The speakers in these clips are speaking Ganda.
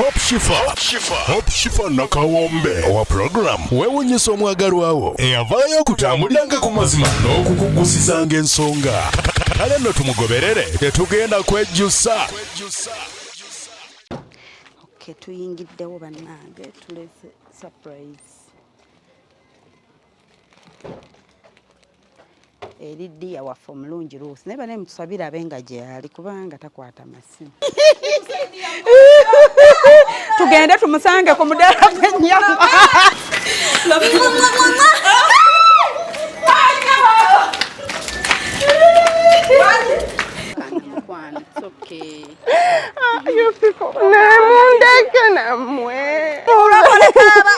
Hope Shifa, Hope Shifa Nakawombe owa program weewunyisa omwagalwawo eyavaayo okutambuliranga ku mazima n'okukugusizanga ensonga. Kale nno tumugoberere, tetugenda kwejjusa. Okay, tuyingiddewo bannange, tulese surprise eri ddiya waffe omulungi Ruth, naye banaye mutusabire abe nga gyali kubanga takwata masimu. Tugende tumusange ku mudaala gw'ennyama. Mukwano, it's okay. You people, nemundeke nammwe.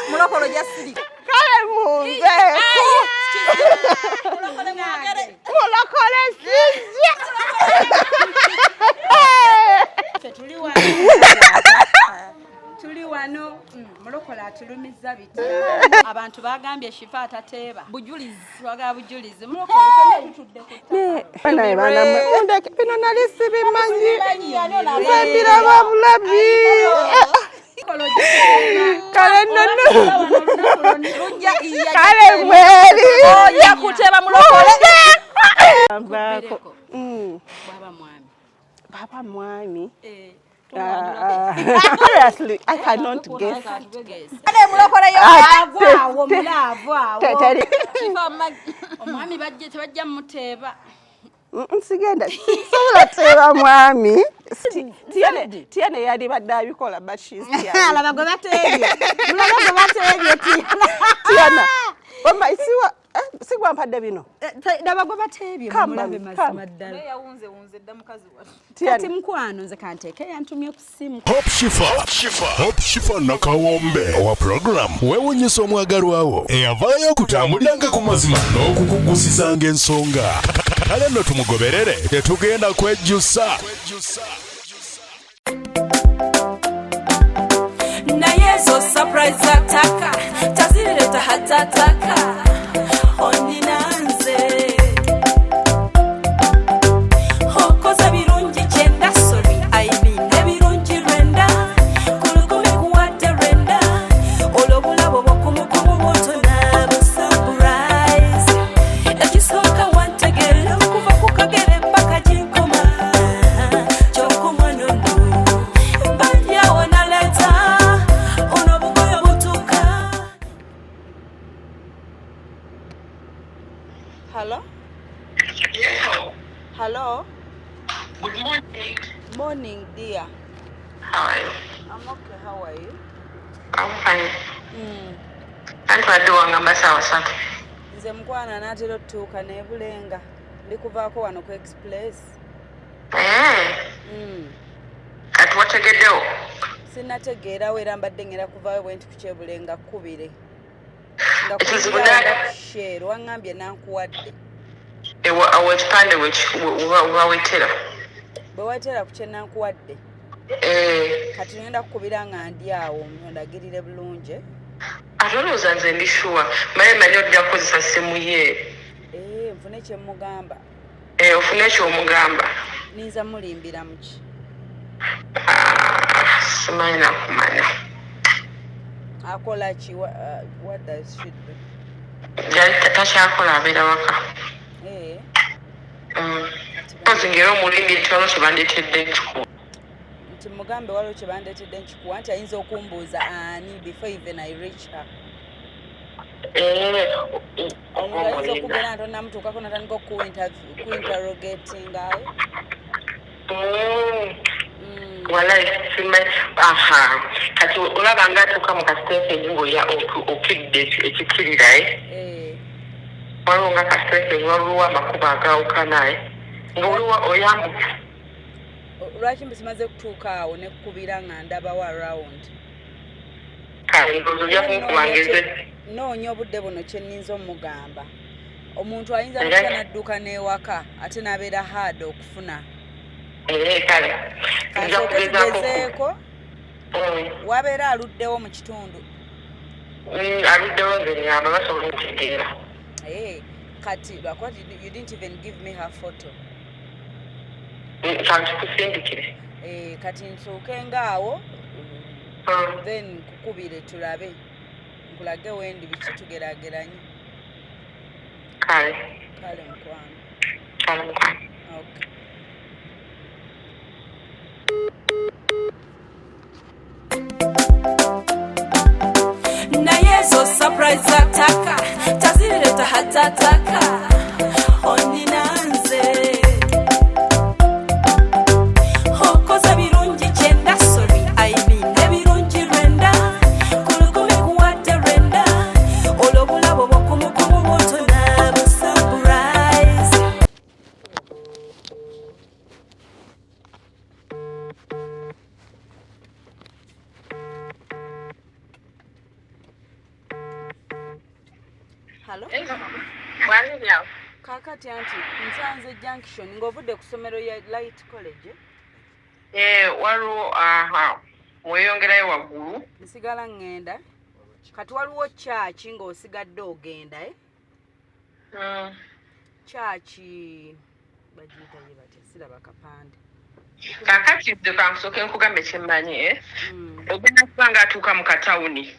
Mulokolo jasiri. Kale munveeko. Mulokole sijja. Ffe tuli wano, tuli wano. Mulokole atulumiza biti abantu bagambye Shifa atateeba bujulizi, twagala bujulizi. Mulokole, ffenna tutudde ku ttaka. Banaye banamwe, mundeke, bino nali sibimanyi, nze mbiraba bulabi. Kale nno, kale mweri ojja kuteeba mulokole. Nvaako. Bwaba mwami. Baba mwami. Ah, seriously, I cannot guess. Mulokole. Ah, Agwawo mulaavu awo. Omwami bajje tebajja muteeba. Sigenda, sisobola teeba mwami. Tiana yali badde abikola, but she's Tiana. Alaba gwe bateebye, mulaba gwe bateebye, Tiana. Tiana. Wama siwa sigwa mpadde bino. Daba gwe bateebye. Come, mulabe mami, mazima come. ddala. Tiana. Kati mukwano, nze kanteeke yantumye ku ssimu. Hope Shifa, Hope Shifa Nakawombe owa program weewunyisa omwagalwawo eyavaayo okutambuliranga ku mazima n'okukugusizanga ensonga. Kale nno tumugoberere, tetugenda kwejjusa. Naye ezo surprise zataka tazireta hatataka oninanze okoze birungi kyenda, sorry, I mean ebirungi 90 ku 10 kuwadde 90, olwo obulabo bwokumukumu butona bu surprise. Ekisooka wantegeera okuva ku kagere paka gyenkoma, kyokka omwana ono bajjawo naleeta ono obugoyo butuuka. Hello? Hello? Good morning. Morning, dear. How are you? I'm okay. How are you? I'm fine. Anti wadde wangamba saawa 3. Nze mukwano anaatera otutuuka nebulenga. Ndi kuvaako wano ku express. Eh, kati wategeddewo? Sinnategeerawo, era mbadde ngenda kuvaayo bwe nti ku kyebulenga kkubire. Nga Ekizibu kubira nga kusheero waŋŋambye nankuwadde. Awo ekipande wewawetera. Bwe weetera ku kye nankuwadde. Eh, Kati ngenda kukubira nga ndi awo ondagirire bulungi. Ate olowooza nze ndi sure maye manyi ojja kukozesa simu ye. Ee, nfune kye mugamba. Eh, ofune kyomugamba. Ninza mulimbira muki? Ah, simanyi nakumanya. Akola ki? What does she do? Yali takyakola, abeera waka. Ee. Mpozi ngera omulimbye nti waliwo kyebandeetedde nkikuwa. Nti mugambe waliwo kye bandeetedde nkikuwa, nti ayinza okumbuuza ani before even I reach her. Eh, Omuntu ayinza omulimba. okubeera nga tonamutuukako natandika okuinterrogatinga. Walayi simanyi. Aha, kati olaba nga atuuka mu kasiteeseni ng'oya okidde ekikirira, eh? Eh. Waliwo nga kasiteeseni, waliwo amakubo agawukana, eh? Ng'oliwo oyambuka. Lwaki mbu simaze kutuuka awo nekukubira nga ndabawo around? Kale ndowooza ojja kunkuba ngeze. Noonya obudde buno kye nninza omugamba. Omuntu ayinza kutya nadduka n'ewaka ate n'abeera hard okufuna. Ee, kale nja Kasooke kugezaako. tugezeeko. Wabeera aluddewo mu kitundu. Aluddewo, nze nyamba basobola okutegeera. Eh, kati lwakuba you didn't even give me her photo. Kankikusindikire. Eh, kati ntuuke ngaawo. Then nkukubire tulabe, nkulage wendi biki, tugeraageranye. Kale. Kale mukwano. Kale mukwano. Okay. Naye ezo surprise ataka tazireta hatataka oninanze okoze birungi kyenda, sorry, I mean ebirungi lwenda, ku lukumi kuwadde lwenda, olwo obulabo bwokumukumu butona bu surprise. Halo. Bwalibyawo. Kaakati anti nsanze junction ng'ovudde ku ssomero ya Light College. Eh, waliwo aha weyongerayo waggulu. Nsigala ŋŋenda, kati waliwo kyaki ng'osigadde ogenda, eh? Kyaki bagiyita ye batya? Siraba kapande. Kakati nze kankusooke nkugambe kyemmanyi, eh? Ogenda kuba nga atuuka mu katawuni,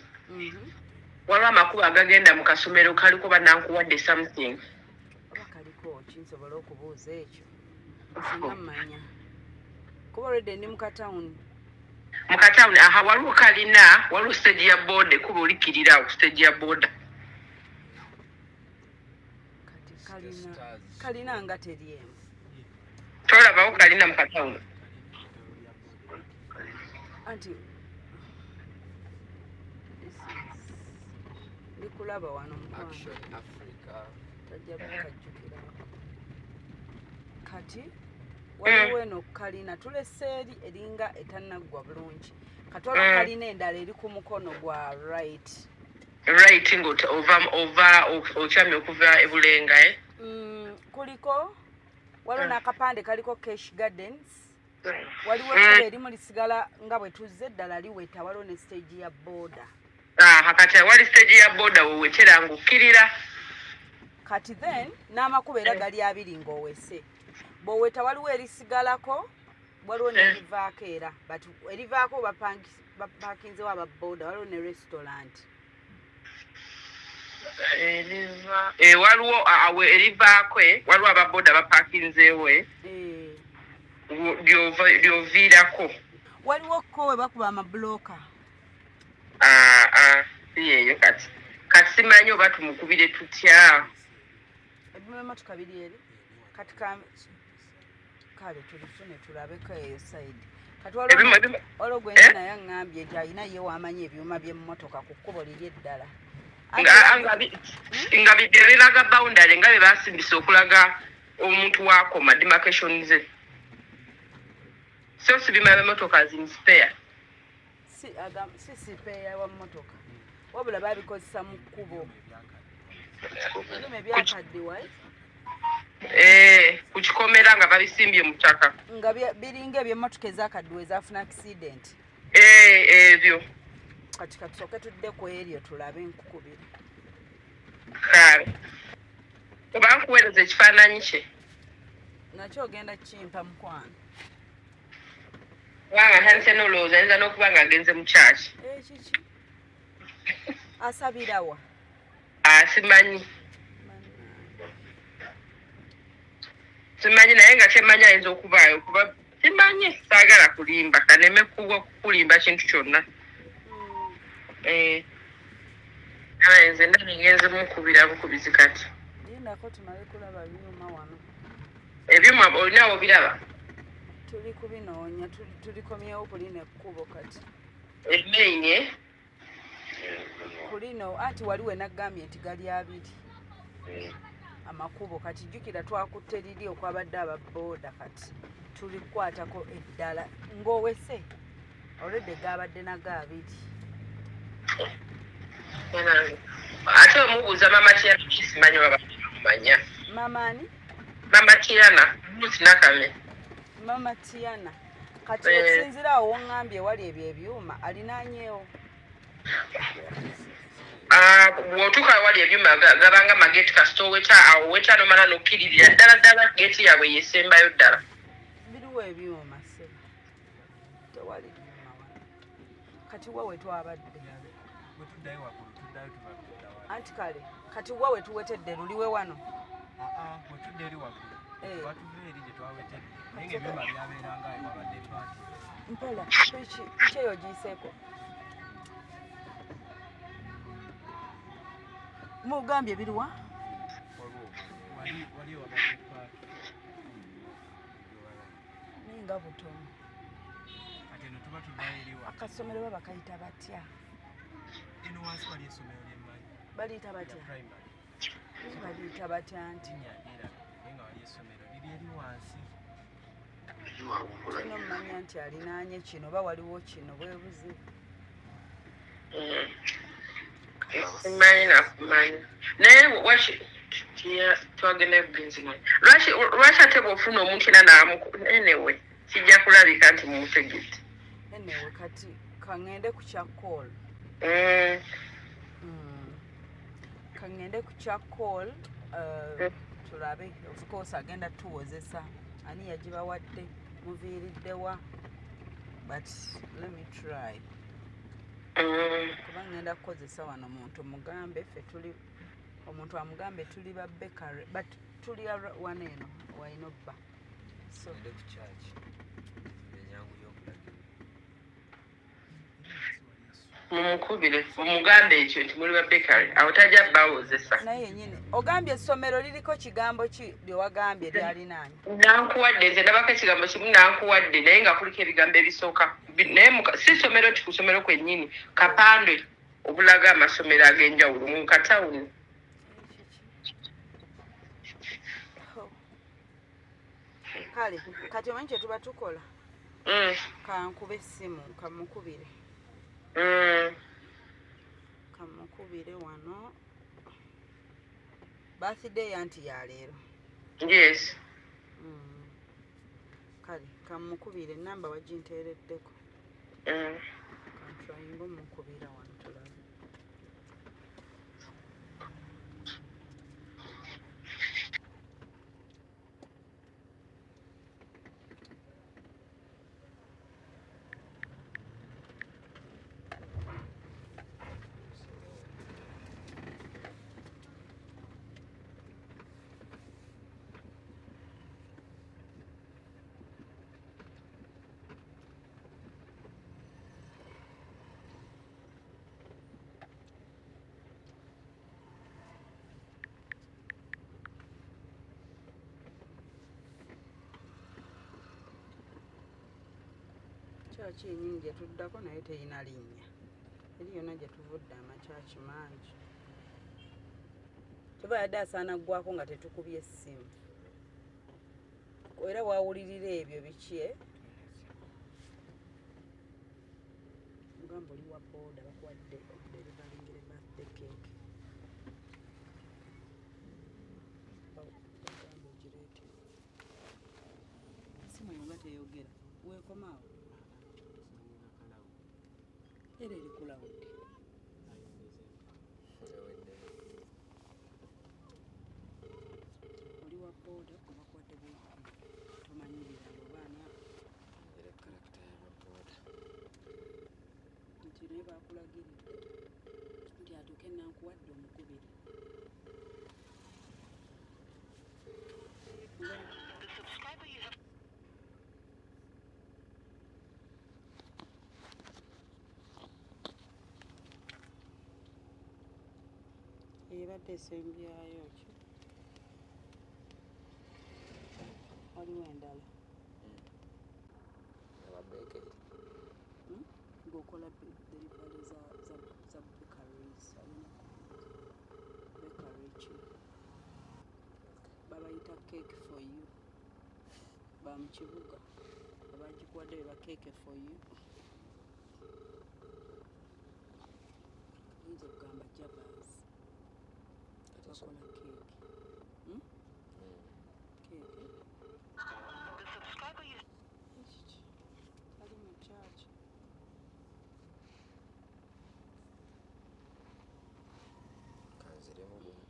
waliwo amakubo agagenda mu kasomero kaliko banankuwadde something. Oba kaliko ki, nsobole okubuuza ekyo singa mmanya, kuba olwedde ndi mu katawuni. Mu katawuni aha waliwo kalina, waliwo stage ya boda, ekuba olikirira awo ku stage ya boda. Kati kalina kalina nga teri emu. Tolabawo kalina mu katawuni? Anti this is- ndikulaba wano mukwano. Tajja kukajjukirako. Kati waliwo eno kalina tulese eri eringa etannaggwa bulungi, kati waliwo kalina endala eri ku mukono gwa right. Right, nga ova okyamye okuva ebulenga, eh? Kuliko waliwo n'akapande kaliko Cash Gardens. Waliwo ekkubo erimu lisigala nga bwe tuzze, eddala liweta, waliwo ne stage ya boda. Aha, kati wali stage ya boda wewetera ng'okkirira. Kati then n'amakubo era gali abiri ng'owese, bw'oweta waliwo erisigalako, waliwo n'erivaako era, but erivaako bapakinzewo aba boda, waliwo ne restaurant. Eriva eh, waliwo awe erivaako, eh, waliwo ababoda bapakinzeewo, eh? Eh, Lyoviirako. Waliwo ko we bakuba amabulooka. Ah, ah, si yeeyo. Kati simanyi oba tumukubire tutya. Ebyuma emotoka biri eri kati kale tulifune tulabeko eyo side. Kati waliwo gwenzi Eh? naye aŋŋambye nti alina ye wamanyi ebyuma by'emmotoka ku kkubo liri eddala. Nga biraga boundary nga bye basimbisa okulaga omuntu wakoma, demarcation ze, so si bima b'emmotoka zin spare. Si sipeeya wa mmotoka, wabula babikozesa mu kkubo, ebyuma ebyakaddiwa, eh? Eh, ku kikomera nga babisimbye mu ttaka. Nga biringa ebyemmotoka ezakaddiwa ezafuna accident. Eh, ebyo. Kati katusooke tudde ku eryo tulabe, nkukubira. Kale oba nkuweereza ekifaananyi kye. Nakyo ogenda kimpa mukwano. Kubanga ntandise n'olowooza ayinza n'okuba nga agenze mu kyaki. Ekiki asabirawa? Simanyi, simanyi, naye nga kyemmanyi ayinza okubaayo, kuba simanyi, saagala kulimba, kaneme kuwa kulimba kintu kyonna. Eh, aye nze ndaba ngenze mukubira bukubizi kati. Lindako tumale kulaba byuma wano. Ebyuma olinawo biraba? Tuli kubinoonya, tulikomyewo kulino ekkubo kati. Emaini. Kulino anti wali we naggambye nti gali abiri amakubo. Kati jjukira twakutte liri okwabadde ababooda, kati tuli kukwatako eddala ng'owese olwedde gabadde nago abiri. Ate omubuuza mama Tiana, simanyi oba bamumanya. Mama ani? Mama Tiana Ruth Nakame. Mama Tiana kati Eh. okusinziira awo woŋŋambye wali ebyo ebyuma alinaanyeewo. Ah, bw'otuuka awali ebyuma gabanga mageeti, kasita oweta awo weta nomala n'okkiririra ddala ddala, geeti yaabwe yesembayo ddala. Biriwo ebyuma sebo? Tewali byuma wano. Kati wa wetwabadde anti kale kati wa wetuwetedde luliwe wano mpola piki eyo giyiseeko mugambye biriwa ninga butono. Akasomero baba bakayita batya? Baliyita batya? Baliyita batya nti kino mmanya nti alinaanye kino oba waliwo kino bwe buzibu. Simanyi nakumanyi naye waki twagenda bugenzi mwe lwaki ate bw'ofuna omuntu era n'amuku anyway kijja kulabika nti mumutegedde. Anyway kati kaŋŋende ku kya call. Kaŋŋende ku kya call tulabe. Of course agenda tuwozesa ani yagibawadde muviiriddewa, but let me try. Kuba ŋŋenda kukozesa wano muntu mugambe ffe tuli omuntu amugambe tuli ba bakery but tuli wano eno walina obba. So mumukubire mumugambe ekyo nti muli ba bakery awo tajja bawozesa. Naye yennyini ogambye essomero liriko kigambo ki lye wagambye lyalinaanye? Nankuwadde nze ndabako ekigambo kimu nankuwadde naye nga kuliko ebigambo ebisooka naye si ssomero ti ku ssomero kwennyini kapande obulaga amasomero ag'enjawulo mu katawuni. Kale kati omanyi kye tuba tukola? Kankube essimu kamukubire. Kamukubire wano. Birthday anti ya leero. Yes. Kale kamukubire enamba waginteereddeko. Kantrayinga omukubira wano tulabe. Kyaki yennyini gye tuddako naye teyina linnya. Eri yonna gye tuvudde amakyaki mangi. Tuba yadde asaana ggwako nga tetukubye essimu. Era waawulirira ebyo biki? Mugamba oli wa booda bakuwadde okudeliveringira birthday cake. Bagamba ogireete. Essimu eyo nga teyogera. Weekomaawo. Era eri ku lawudi. Oli wa booda gwe bakuwadde tomanyi birala oba ani nti naye bakulagiridde nti atuuke nankuwadde omukubire. Ebadde esembyayo ki? Waliwo endala. Ng'okola delivery za bakeries, bakery ki? Babayita cake for you. Ba mu kibuga abagikuwadde be ba cake for you. Oyinza okugamba Javas bakola keeki. Keeki. Ekiki? Ali mu kyaki? Kanziremu gumu.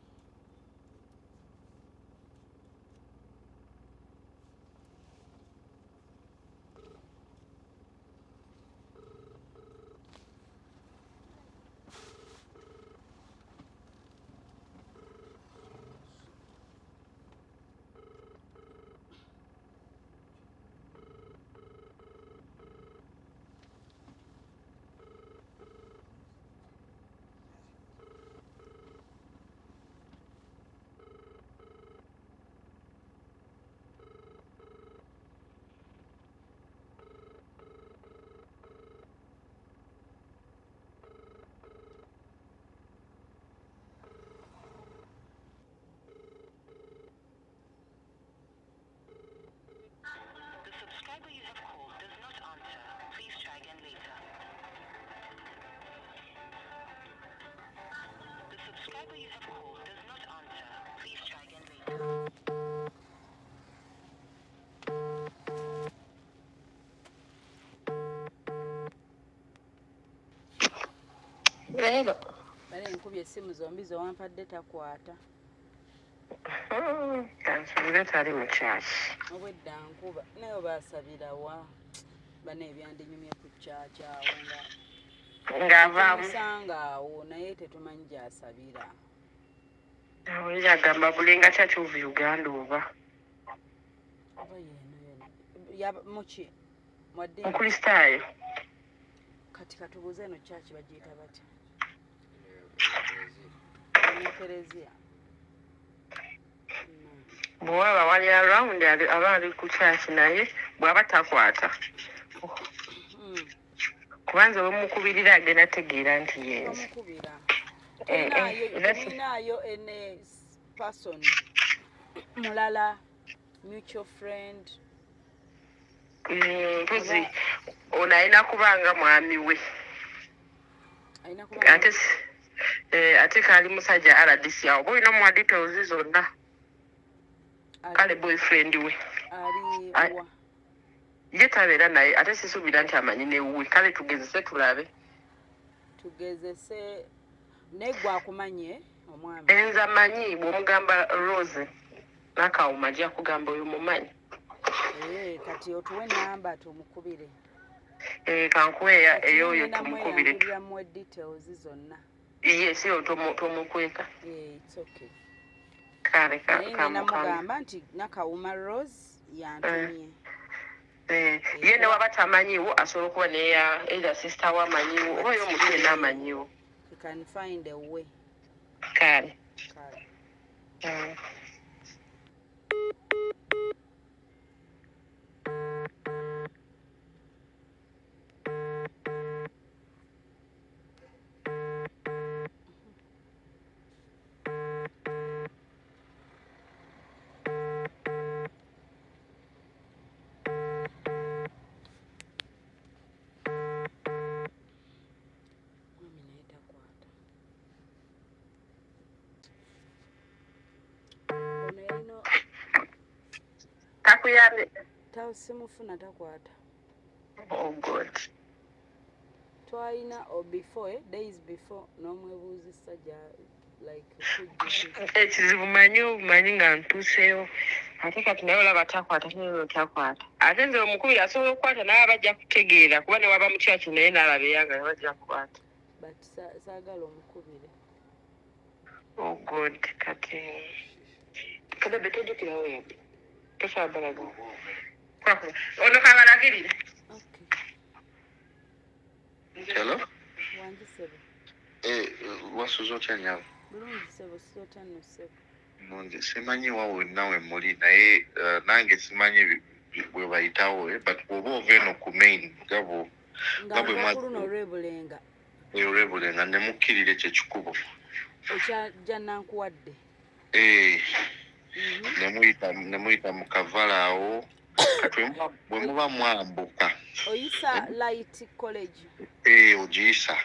Leero Bale nkubye essimu zombi zewampadde takwata. Kansuubire tali mu kyaki. Obwedda nkuba naye oba asabira wa bana ebyandinyumye ku kyaki awo nga ng'avaamu tumusanga awo, naye tetumanyi gy'asabira. Awulira agamba Bulenga Church of Uganda oba Oba yeeno yeno muki mwadde Mukristaayo. Kati katubuuze eno kyaki bagiyita batya ekereziya? Bwewaba wali around aba ali ku kyaki, naye bw'aba takwata, kubanza bwemukubirira agenda tegeera nti yenze. Tomukubira. Eh, eh, Temuyinaayo ene person mulala, mutual friend? Mpozi ono alina kubanga mwami we. Alina kuba Ate ate kaali musajja RDC awo, oba olina omuwa details zonna, kale boyfriend we. Ali wa? Ye tabeera naye, ate sisuubira nti amanyi newuwe. Kale tugezese tulabe. Tugezese, naye gwe akumanye omwami? Enze amanyi. Bw'omugamba Rose Nakawuma, ajja kugamba oyo mumanyi. Eh, kati otuwe namba tumukubire. Eh, kankuwe eyoyo Kati tumukubire. ngenda muwe details zonna. Ye si oyo tomukweka. Eh, it's okay. Kale Naye ngenda kamukamba. mugamba nti Nakawuma Rose yantumye. Eh, ye ne waba tamanyiwo, asobola okuba neya either sister we amanyiwo oba yo omuntu yenna amanyiwo. You can find a way. Kale. Kale. Mwami naye takwata. Ono yalina Takuyambye? Simufuna, takwata. Oh God. Twalina before, days before, n'omwebuuzisa gya like kujjukira. Ekizibu manyi obumanyi nga ntuuseewo, ate kati naye olaba takwata, naye takwata. Ate nze omukubiri asobola okukwata, naye aba ajja kutegeera, kuba ne waba mu kyaki naye n'alaba eyanga bajja kukwata. But saagala omukubire. Oh God, kati kabebe tojjukirawo yadde, tosobola balaga ono kabalagirire. Okay. Hello? Wangi ssebo. Eh, wasuze otya nyabo? Bulungi ssebo, sota nno ssebo. Nungi, simanyi wa wenna we muli, naye nange simanyi bwe bayitawo, but bw'oba ova eno ku main nga bwo nga nga bwe nva ku luno olw'ebulenga. Olw'ebulenga ne mukkirira ekyo ekikubo. Ekya Jannankuwadde. Eh, ne muyita mu kavala awo. Kati bwe muba mwambuka oyisa Light College. Eh, ogiyisa.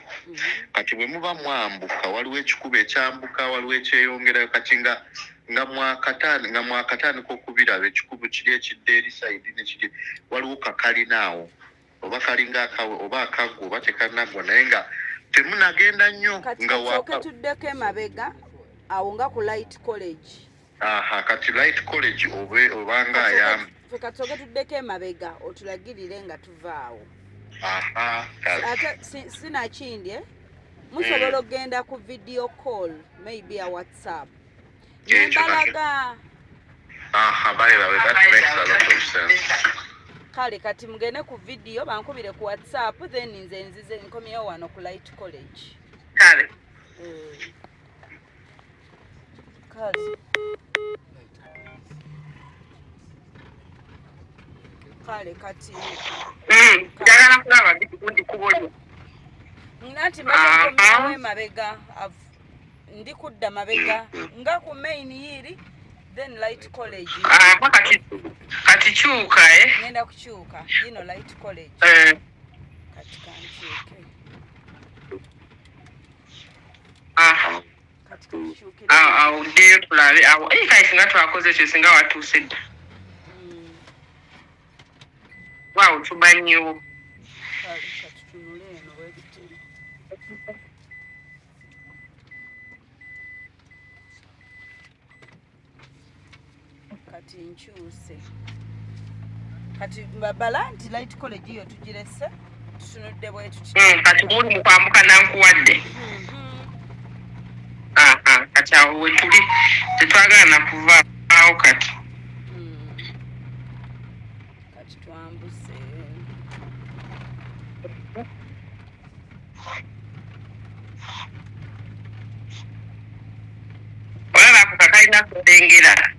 Kati bwe muba mwambuka, waliwo ekikubo ekyambuka, waliwo ekyeyongerayo. Kati nga mwakatandika okubiraba, ekikubo kiri ekidda eri side nekiri, waliwo kakalina awo, oba kalinga akawe oba akaggwa oba tekanaggwa, naye nga temunagenda nnyo. Kati Nga kasooke waka tuddeko emabega awo nga ku Light College. Aha, kati Light College obe obanga ayamba. Ffe kasooke tuddeko emabega otulagirire nga tuva awo. Aha, kale. Ate sinakindi, eh? Musobola okugenda ku video call, maybe a WhatsApp, Ekyo nembalaga. Aha, by the way, that makes a lot of sense. Kale kati mugende ku video, bankubire ku WhatsApp, then nze nzize nkomyewo wano ku Light College. Kale. Eh. Kale kale kati Njagala kulaba ndi kubolyo. Nanti mbakomyewo emabega, ndi kudda mabega nga ku main yiri, then Light College. Aha, kati kyuka, eh. Ngenda kukyuka yino Light College. Eh, Kati kankyuke. Aha. Kati kankyuke. Awo ddeyo tulabe awo. Kale singa twakoze ekyo singa watuuse dda. Waawo tumanyiwo. Katutunule eno bwetutiri. Kati nkyuse. Kati babala nti Light College yo tugirese tutunudde bwe tuti. Kati muli mu kwambuka nankuwadde. Aha, kati awo we tuli tetwagala na kuvaawo kati. Kati twambuse. Olaba ako kakalina kulengera.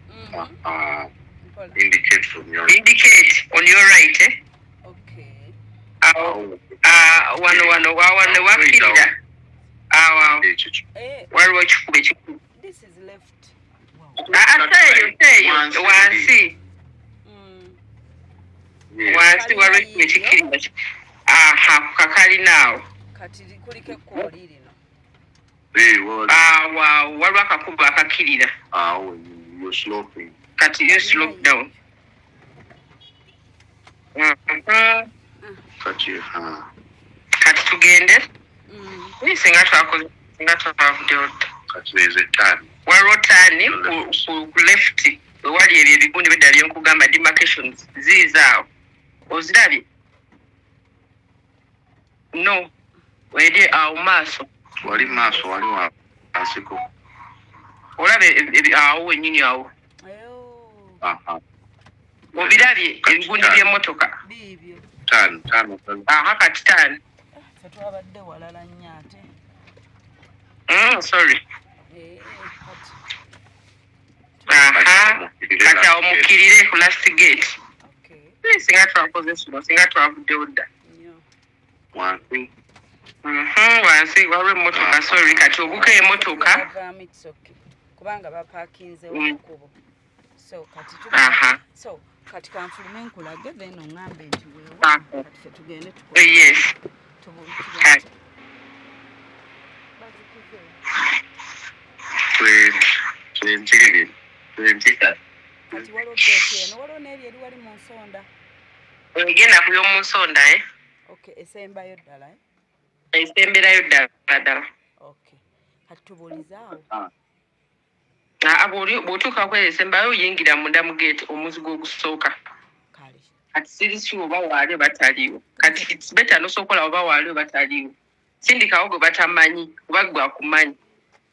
Indicate from your Indicate on your right, eh? Okay. Awo wano wano wano wakkirira. Awo awo. Waliwo ekikubo ekikulu. This is left. Seeyo seeyo wansi. Wansi waliwo ekikubo ekikkirira. Aha, ku kakalina awo. Kati kuliko ekkubo lirino. Awo awo waliwo akakubo akakkirira. Awo you're sloping. Kati you slope down. Kati Kati tugende. Singa twakoze singa twavuddewo dda. Kati there's a turn. Waliwo turn ku left wewali ebyo ebigundi bidda bye nkugamba demarcations ziizaawo. Ozirabye? No. Eri awo maaso. Wali maaso wali wansiko. Olaba awo wennyini awo. Obirabye ebigundi by'emmotoka? Biibyo. Turn. Aha kati turn. Ffe twabadde walala nnyo ate. Sorry. Aha, kati awo mukkirire ku last gate. Singa twakoze kino singa twavuddewo dda. Wansi. Wansi waliwo emmotoka, sorry, kati obuuka emmotoka. Kubanga bapaakinzewo ku kkubo. So kati so kati kanfulume nkulage then oŋŋambe nti weewa kati ffe tugende tukole. Yes. Kati waliwo geeti eno, waliwo n'eri eri wali mu nsonda. Genda ku y'omu nsonda, eh? Okay, esembayo ddala, eh? Esemberayo ddala ddala. Okay. Kati tubuulize awo. Bw'otuuka ku eyo esembayo oyingira munda mu geeti omuzigo ogusooka. Kati siri sure oba waali oba taliiwo. Kati it's better n'osooka oba waali oba taliiwo. Sindikawo gwe batamanyi kuba gwe akumanyi.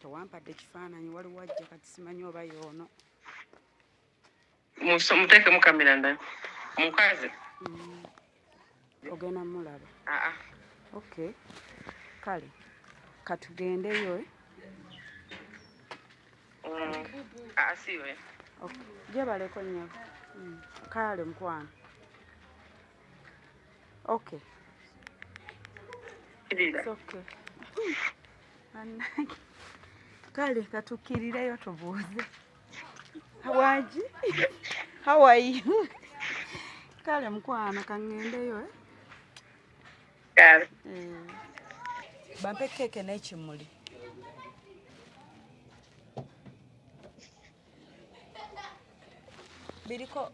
Tewampadde kifaananyi waliwo ajja kati simanyi oba y'ono. Muteekemu kamera ndala. Mukazi. Ogenda mulaba. Okay. Kale katugendeyo, eh? Siwe. Okay. Gyebaleko nnyo. Kale mukwano. Okay. It's okay. Kale katukkirireyo tubuuze. Wangi? How are you? Kale mukwano kaŋŋendeyo, eh? Kale. Bampe keeke n'ekimuli. Biriko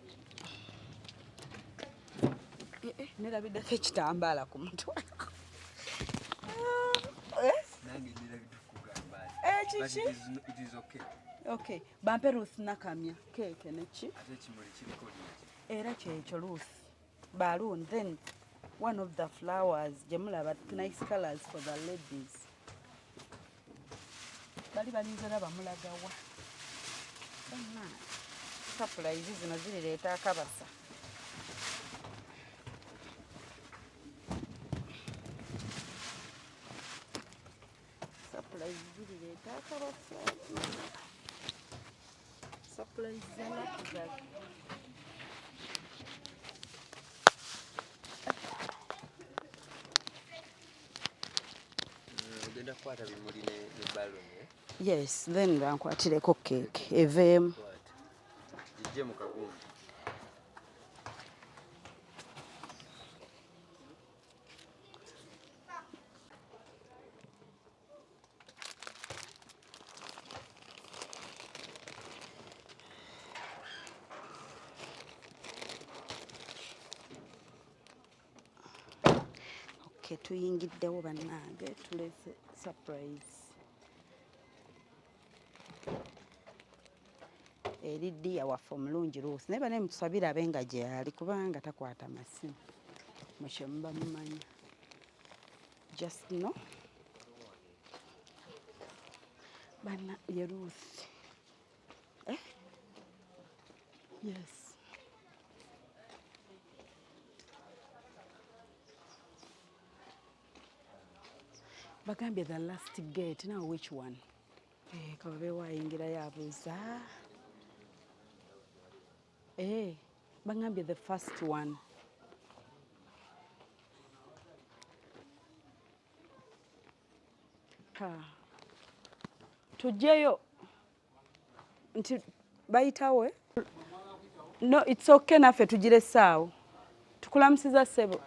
nerabiddeko ekitambaala ku mutwe. Kiki? Okay, bampe Ruth Nakamya keeke neki? Era kyekyo Ruth. Balloon, then one of the flowers gye mulaba nice colors for the ladies. Bali balinze laba mulagawa. Surprise zino zirireeta akabasa. Surprise zirireeta akabasa. Surprise z'ennaku zaffe. Ogenda kukwata bimuli ne balloon, eh? Yes, then bankwatireko keeke eveemu. Gijje mu kagundi. Okay, tuyingiddewo bannange, tulese surprise eri ddiya waffe omulungi Ruth, naye banaye mutusabire abe nga gyali kubanga takwata masimu mukye muba mumanya. Just no bana ye Ruth, eh? Yes. Bagambye the last gate, now which one? Eh, kababe wayingirayo abuuza. Eh, bagambye the first one. Ha. Tujjeyo nti bayitawo, eh? No, it's okay, naffe tugiresaawo. Tukulamusiza ssebo.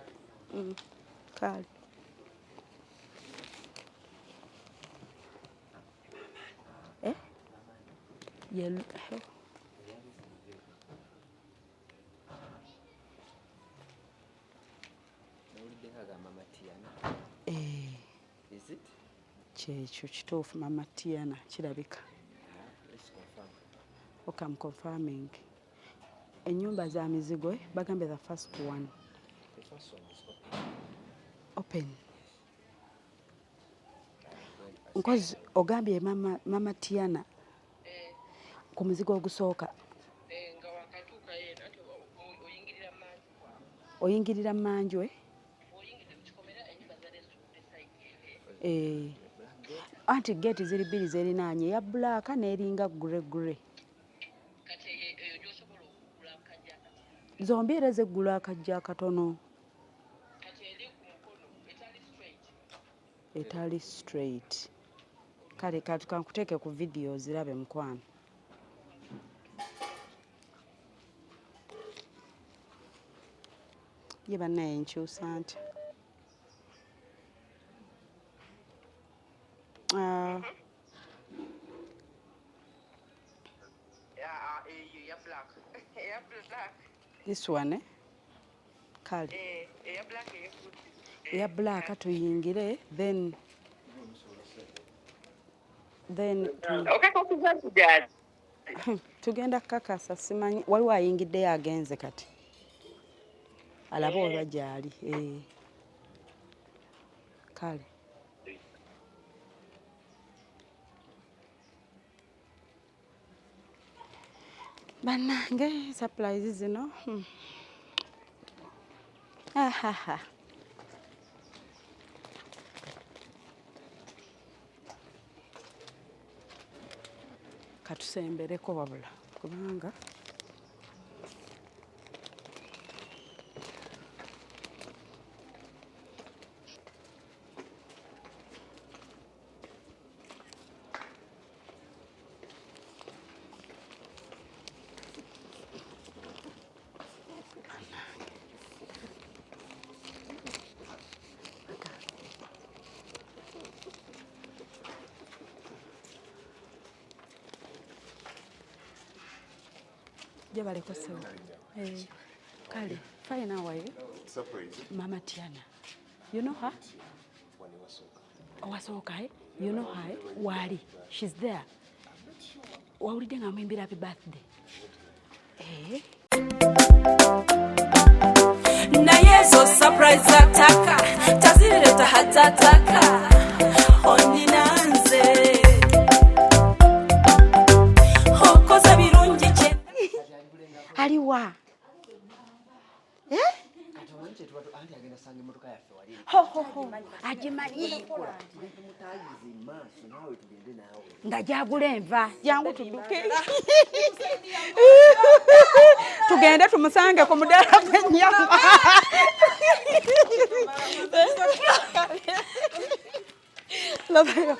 Kale. Eh? Eh. Is it? Kyekyo kituufu, Mama Tiana kirabika. Let's confirm. Okay, I'm confirming. Ennyumba za mizigo, eh? Bagambye the first one. The first one is open. Open. Nkozi ogambye mama Tiana ku muzigo ogusooka. Nga wakatuuka yena ati oyingirira manju. Oyingirira manju, eh? Oyingidde mu kikomera, ennyumba zaleesudde side. Eh. Anti gate ziri bbiri zerinaanye, eya black n'eringa grey grey. Kati eyo gy'osobola okugula akajja akati. Zombi era zeggula akajja akatono. Kati eri ku mukono etali straight. Etali straight. Kale kati kankuteeke ku video zirabe mukwano. Ye bannaye nkyusa ntya? Ah, Eyo eya black, eya black. This one, eh? Kale. Eya black eyekudde. Eya black tuyingire, then Okakasiza nti gyali. Tugenda kukakasa, simanyi waliwo ayingiddeyo agenze kati alabe oba gyali, eh. Kale bannange, surprise zino. Ahaha. Katusembereko wabula kubanga gyebaleko ssebo. Eh, kale fine, how are you? Surprise. Mama Tiana, you know her? Owasooka, eh? You know her, eh? Waali, she's there. Wawulidde nga mwimbira happy birthday, eh? Naye zo surprise zataka tazireta hatataka onina nze okoze birungi kye. Aliwa, eh? Kati omanyi kyetuba anti agenda sanga emmotoka yaffe wali. Ho ho ho, agimanyi. Tumutayize maaso naawe tugende naawe. Nga gyagula enva. Jangu tudduke tugende tumusange ku mudaala gw'ennyama. Labayo.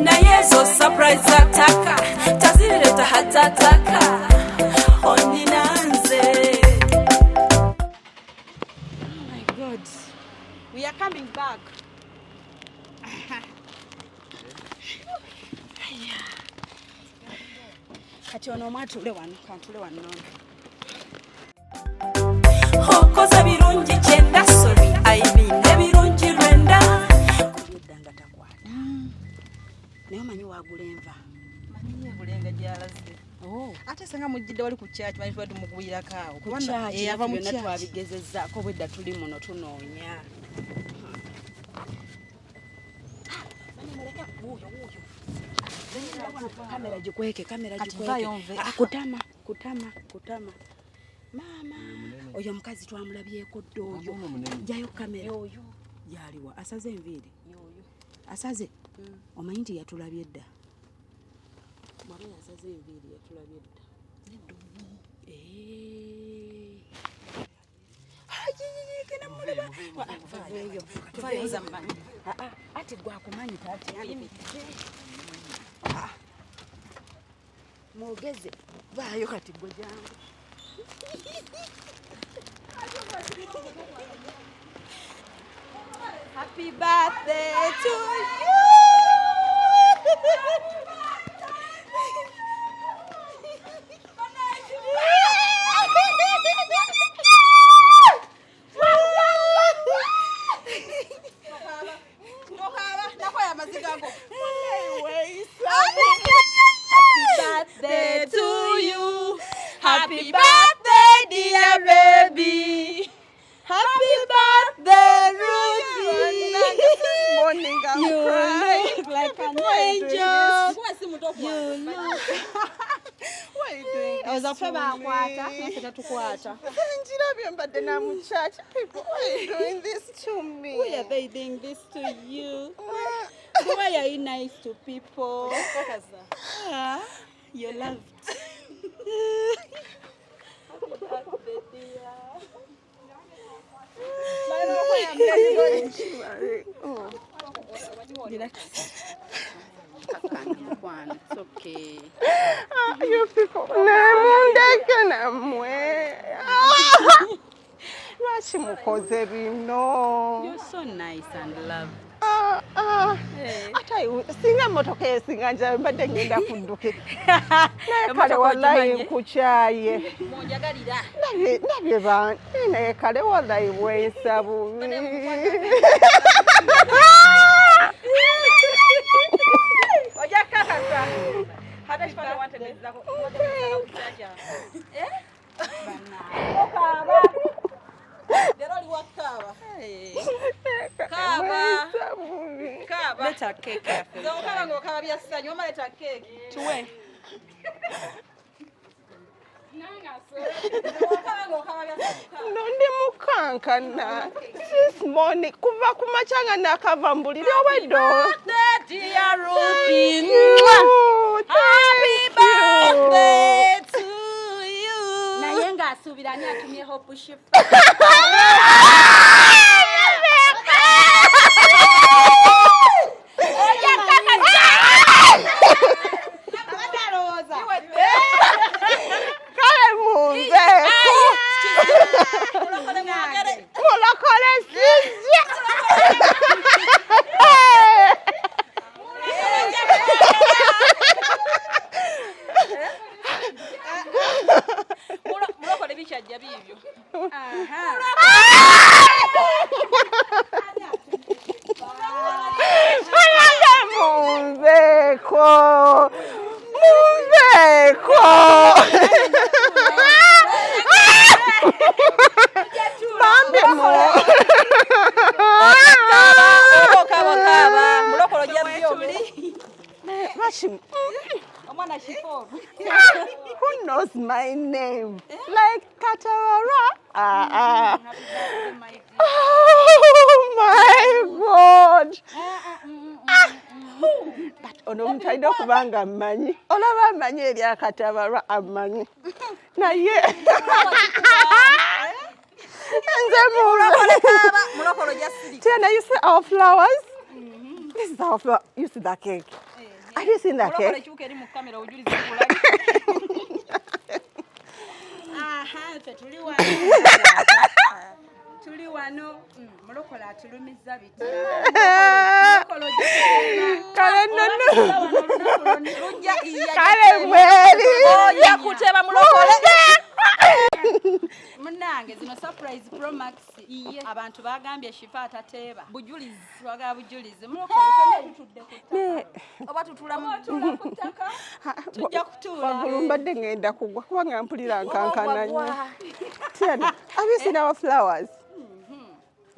Naye zo surprise zataka tazireta hatataka onina nze. Oh my God. We are coming back. Kati omu atuule wano, kantule wano. Okoze birungi kyenda, sorry, I mean ebirungi 90. Edda nga takwata, naye omanyi wagula enva. Manyi ebulenga gyalaze. Oh. Ate senga mujjidde wali ku kyaki, manyi tuba tumugwirako awo. Ku kyaki. Eh, ava mu byonna kyaki. Twabigezezzaako, bwedda tuli muno tunoonya. Kamera gikweke, kamera Kati gikweke. nvaayo nve. Ah, kutama, kutama, kutama. Maama, oyo omukazi twamulabyeko dda oyo. Jayo kamera. Yaliwa asaze enviiri, asaze. Omanyi nti yatulabye dda? Bwaba yasaze enviiri, yatulabye dda. Eh. Ayi, genda mulaba. Tuveeyo, tuveeyo. Ah, ah, ati gwakumanyi taati. Ah, mwogeze vaayo kati gwe, jangu. Happy birthday to you. Nakwaya amaziga ago. Happy birthday to you. Happy birthday, dear baby. Happy birthday, Ruthie. Morning, I'm You crying. look like an Why are you doing angel. this? You look. Why are you doing this Oza to ffe bakwata, me? naffe tatukwata. Njirabye mbadde na mu church. People, why are you doing this to me? Why are they doing this to you? Why are you nice to people? Ah, you're loved. Happy birthday, dear. Oh. Relax. Kakana, mukwano, it's okay. Ah, you people, nemundeke nammwe. Ah! Lwaki mukoze bino? You're so nice and loved. Ah, ah. Ate singa emmotoka eyo, singa nja mbadde ngenda kudduke, naye kale wallahi nkukyaye. Munjagalira. Ndabye naye kale wallahi bwensa bubi. Ojja kakasa. Hata kifata wantemezako. Okaaba. Leero oli wa kukaaba. Kaaba. Bwensa bubi. Kaaba. Leta cake yaffe. Nze okaaba ng'okaaba bya ssanyu, wamma leeta keeki. Tuwe. Okaaba ng'okaaba bya ssanyu. No, ndi mukankana this morning, kuva ku makya nga nakava mu buliri obwedda. Birthday, dear Ruthie. You, Happy thank you. birthday to you. Naye ng'asuubira ani atumye Hope Shifa. Ojja kakasa. Abadde alowooza. Kale munveeko. Mulokole mwogere. Mulokole sijja. Mulokole bikyajja biibyo. Aha. Banange, munveeko, munveeko. Bambi mu Okaaba okaaba. Mulokole ojja byogere. Lwaki? Omwana kifo. Who knows my name like Katawara? Ah, ah. Oh my God. Ah. But ono omuntu alina okuba nga mmanyi, olaba amanyi eryakatabalwa, amanyi, naye nze Mulokole ojja sirika. Tiana, you see our flowers? This is our flower. You see that cake? Have you seen that Mulokole cake? kyuka eri mu kamera obujulizi bulabe. Aha, ffe tuli wano. Tuli wano mulokole atulumiza biti. Kale nno kale mweri ojja kuteba mulokole. Munange zino surprise pro max abantu bagambye Shifa atateeba. Bujulizi. Twagala bujulizi. Mulokole ffenna tutudde ku ttaka. Oba tutula mu Oba otuula ku ttaka tujja kutuula. Waggulu mbadde ngenda kugwa kubanga mpulira nkankana nnyo. Tiana, have you seen our flowers?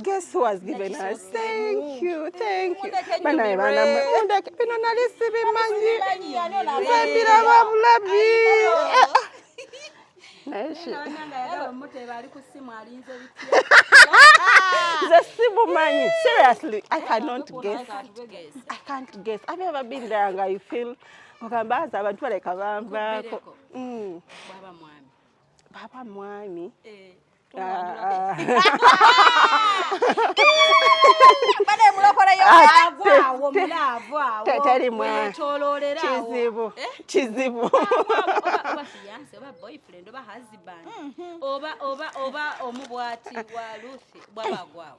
Guess who has given us? Thank you, thank you. Mundeke Banaye nnyumirwe. baana mmwe, mundeke. Bino nali sibimanyi. Nze mbiraba bulabi. Naye Bannange ayagala omuteeba ali ku ssimu alinze bitya. Nze sibumanyi. Seriously, I cannot guess. I can't guess. Have you ever been there nga you feel ogamba aza abantu baleka banvaako. Nkubbireko. Bwaba mwami. Baba mwami. Eh. Ah, ah. Bane mulokole yo. Ah, Agwawo mulaavu awo. Teri mwa. Weetooloolera awo. Kizibu. Kizibu. Oba fiance oba boyfriend oba husband oba oba oba omu bwati wa Ruth bwaba agwawo.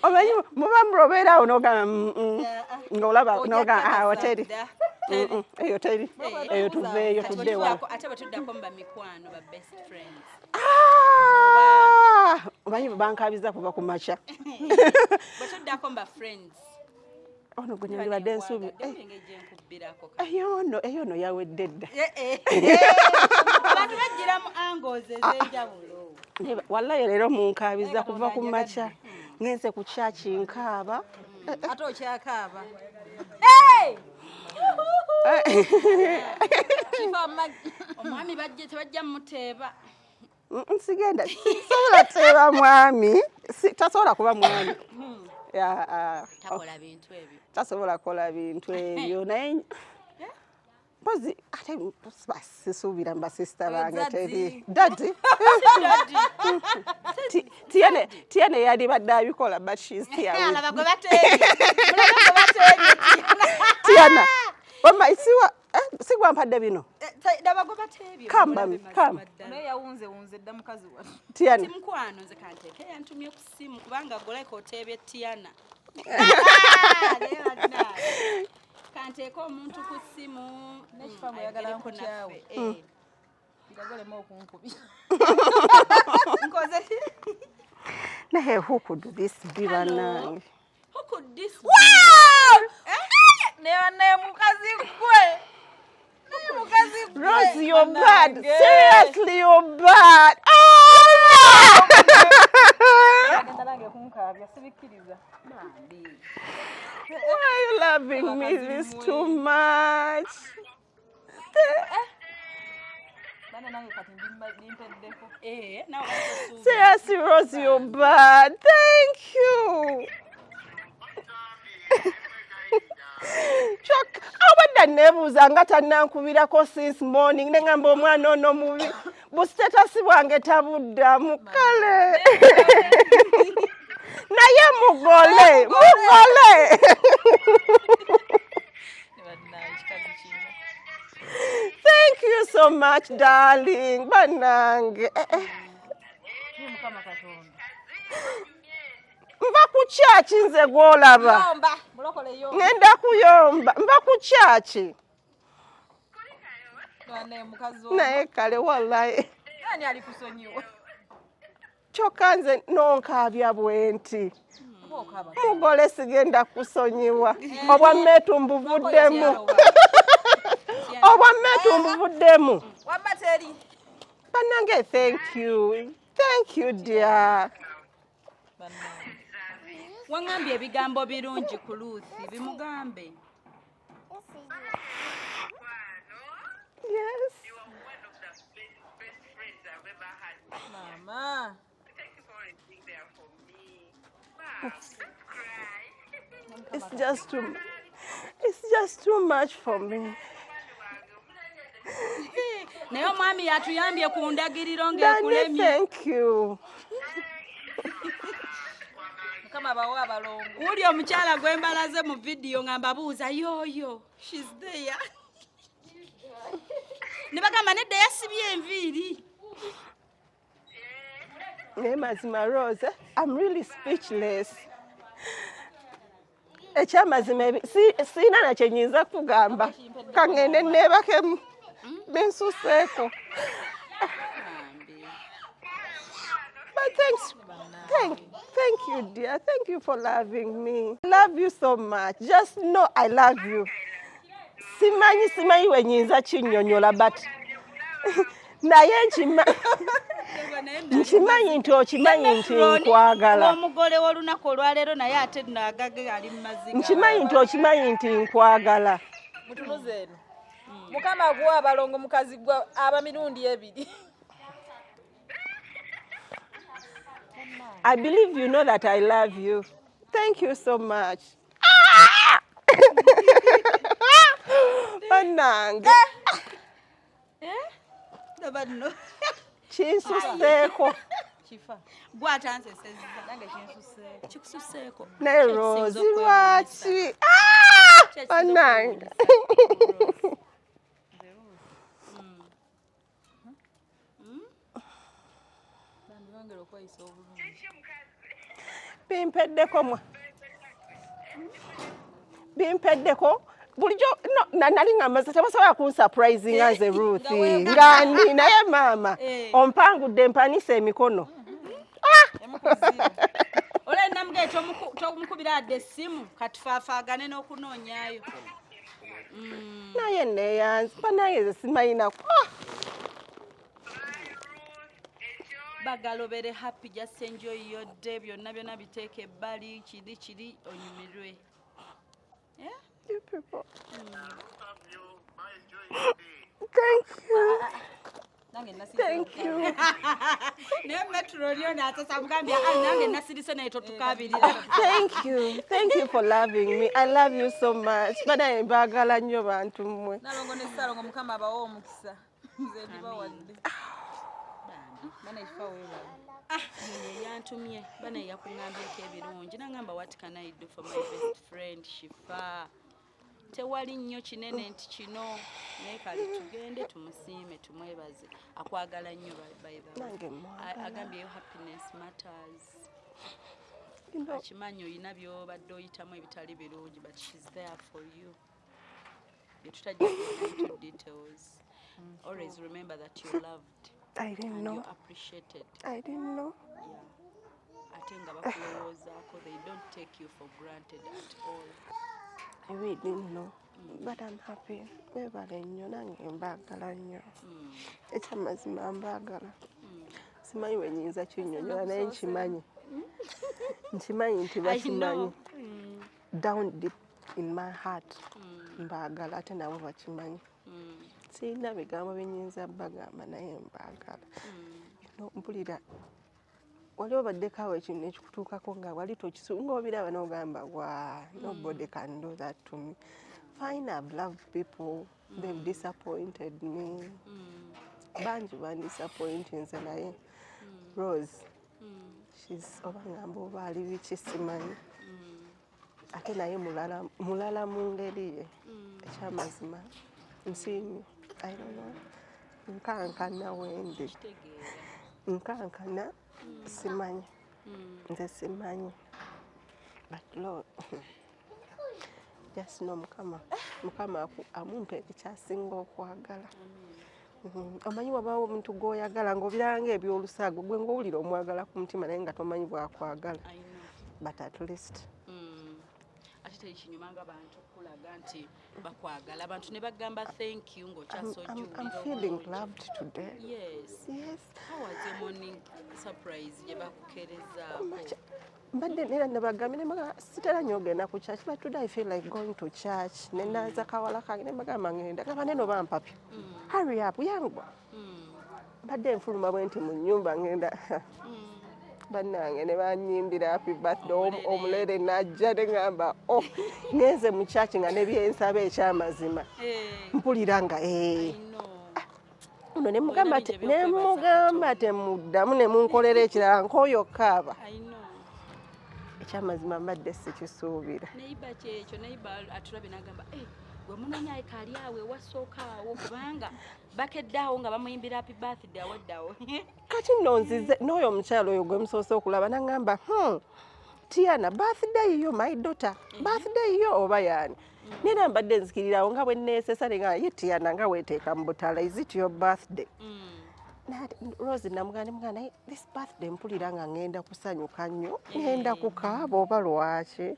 Omanyi muba mulobeera awo n'ogamba ng'olaba n'ogamba ah wateri Dda. Eyo teri eyo tuveeyo Kati tudde ewala. ate bwe tuddako mu bamikwano ba best friends. Ah! Omanyi bankabiza kuva ku makya. Bwe tuddako mu ba friends. Ono gwe nandibadde nsuubi. Nkwagadde engeri gye nkubbirako. Eyo nno eyo nno yawedde dda. Abantu bajjira mu angles ez'enjawulo. Naye wallahi leero munkabiza kuva ku makya. Ngenze ku church nkaaba. Ate okyakaaba. Kifa Omwami bajje tebajja muteeba. Sigenda sisobola teeba mwami. Tasobola kuba mwami. Ya, ah, Takola bintu ebyo. Tasobola kukola bintu ebyo naye mpozi ate sisuubira mu basisita bange teri daddy Tiana yalibadde abikola but she's here with Alaba gwe bateebye. Mulabe gwe bateebye. Tiana wamma siwa si gwampadde bino. Daba gwe bateebye. Come, Mulabe mami, mazima come. ddala. Naye yawunze wunze dda mukazi wa. Tiana Ti mukwano nze kanteeke yantumye ku ssimu kubanga goleka oteebye Tiana. Naye bannange. Kanteeke omuntu ku ssimu. N'ekifa mweyagala ayogereko nkukyawe. naffe. Eh. Biragolema okunkubi. Nkoze ki? Naye who could this be bannange? Who could this be? Naye bannaye mukazi gwe. Naye mukazi gwe. Rose, you're bad. Bannange. Seriously, you're bad. Oh, no! Agenda nange kunkaabya sibikkiriza. Why are you loving me this too much? Bana nange kati ndimpeddeko. Eh, nawe osuubira. Seriously, Rose, you're bad. Thank you. Kyokka abadde neebuuza nga tannankubirako since morning ne ngamba omwana ono mubi bu status bwange tabuddamu kale naye mugole mugole. Bannange kikazi kino. Thank you so much, darling. Bannange. Eh, eh. Ye Mukama Katonda. Nva ku kyaki nze gw'olaba. Yomba mulokole yomba. Ngenda kuyomba. Nva ku kyaki. Bannange mukazi ono. Naye kale wallahi. Ani alikusonyiwa? Kyokka nze nonkaabya bwe nti. Oba okaaba. Mugole sigenda kusonyiwa. Obwa mmeetu mbuvuddemu. Obwa mmeetu mbuvuddemu. Wamma teri. Bannange thank you. Thank you dear. Bannange. Waŋŋambye ebigambo birungi ku Ruth bimugambe. Yes. Mama. It's just too much for me. Naye omwami yatuyambye ku ndagiriro Danny, ng'ekulemye. thank you. Mukama abawe abalongo. Wuli omukyala gwe mbalaze mu vidiyo nga mbabuuza yooyo she's there. Ne bagamba nedda yasibye enviiri. Naye mazima Rose, I'm really speechless. Ekyamazima siina na kye nyinza kugamba, kaŋŋende neebakemu binsuseeko. But thanks, thank you dear, thank you for loving me. I love you so much. Just know I love you. Simanyi we nyinza kinnyonnyola, but naye nkimanyi nti okimanyi nti nkwagala. Omugole w'olunaku olwaleero naye ate nagage ali mu maziga. Nkimanyi nti okimanyi nti nkwagala. Mutunuze eno. Mukama akuwa abalongo mukazi gwa aba mirundi ebiri. I believe you know that I love you. Thank you so much. Bannange. Ndaba nno. Kinsuseeko. Kifa. Gwe atansesezza. Nange kinsuseeko. Kikususeeko. Naye Ki Rose ekisinza okwewuunyisa? lwaki? Ki ekisinza Bannange. okwewuunyisa? Bambi bongera okweyisa obulungi. Bimpeddeko mwa. Bimpeddeko. Bulijjo no, nali nga maze tebasobola kunsurprisinga nze Ruth nga ndi naye maama ompangudde mpanise emikono. Olwo namugee tomukubira adde essimu katufaafaagane n'okunoonyaayo. Naye neeyanze bannange nze simanyinako. Bagalobere happy, just enjoy your day, byonna byonna biteeke ebbali kiri kiri onyumirwe. Yeah? You people. Thank you. Nange nasirise. Thank you. Naye metro lyo naasasa mugambye, "Ah, nange nasirise naye totukabirira." Thank you. Thank you for loving me. I love you so much. Banaye mbaagala nnyo bantu mmwe. Nalongo ne Ssalongo Mukama abawe omukisa. Nze ndibawadde. Bana ekifa weebale. Ah, ye yantumye bana yakuŋŋambyeko ebirungi nangamba, "What can I do for my best friend Shifa?" Tewali nnyo kinene nti kino, naye kale tugende tumusiime tumwebaze, akwagala nnyo by the way. Nange mwagala. Agambye your happiness matters. You know, Akimanyi olina byobadde oyitamu ebitali birungi, but she's there for you. Byetutajja kugenda into details. Always remember that you're loved I didn't and know. you're appreciated. I didn't know. Yeah. Ate nga bakulowoozaako, they don't take you for granted at all. I really didn't know. But I'm happy. Mwebale nnyo, nange mbaagala nnyo. Ekyamazima mbaagala. Simanyi we nyinza kinnyonnyola, naye nkimanyi. Nkimanyi nti I bakimanyi. know. Down deep in my heart mbaagala, ate nabo bakimanyi. Sirina bigambo byenyinza bagamba, naye mbaagala. You know, mpulira wali obaddeko awo ekintu ekikutuukako nga wali tokisu ng'obiraba n'ogamba, "Wa, nobody can do that to me." Fine, I've loved people, they've disappointed me, bangi bandisappointinze, naye Rose, she's oba ngamba oba ali biki simanyi, ate naye mulala mulala mu ngeri ye. Ekyamazima nsiimye. I don't know, nkankana wendi. Kitegeera. Nkankana, simanyi, nze simanyi, but Lord, just know Mukama amumpe ekyasinga okwagala. Omanyi wabaawo omuntu gw'oyagala ng'obiraba ng'ebyolusaago, gwe ng'owulira omwagala ku mutima, naye nga tomanyi bwakwagala. I know. But at least Ate teri kinyuma nga bantu kulaga nti bakwagala, abantu ne bagamba thank you I'm feeling ng'okyasojuwulira. loved today. Yes. Yes. How was your morning surprise gye bakukerezaako? Mbadde nera nabagambye nembaga sitera nnyo ogenda ku church, but today I feel like going to church. Nenaaza kawala kange nembagamba ngenda gamba neno bampapya, "Hurry up, yangwa." Mbadde nfuluma bwe nti mu nnyumba ngenda, bannange ne banyimbira happy birthday, omulere najja ne ŋŋamba, "Oh, ngenze mu church nga nebyensaba ekyamazima mpulira nga I know. Ono ne mugamba Olina bingi ne ebyokwebaza mugamba Katonda. temuddamu ne munkolera ekirala nkooyo kaaba. I know. Ekyamazima mbadde sikisuubira. Neighbor kyekyo, neighbor atulabye n'agamba, "Eh, Gwe munoonya kaali awo ewasooka awo, kubanga bakedde awo nga bamuyimbira happy birthday aweddawo. Kati nno nzize n'oyo omukyalo oyo gwe musoose okulaba, naŋŋamba, Tiana, birthday yo, my daughter, birthday yo oba yaani?" Nera mbadde nzikirirawo nga bwe neesesa, nenga ye Tiana nga weeteeka mu butala, is it your birthday? Rose namugamba, nemugamba, naye this birthday mpulira nga ŋŋenda kusanyuka nnyo, ŋŋenda kukaaba oba lwaki?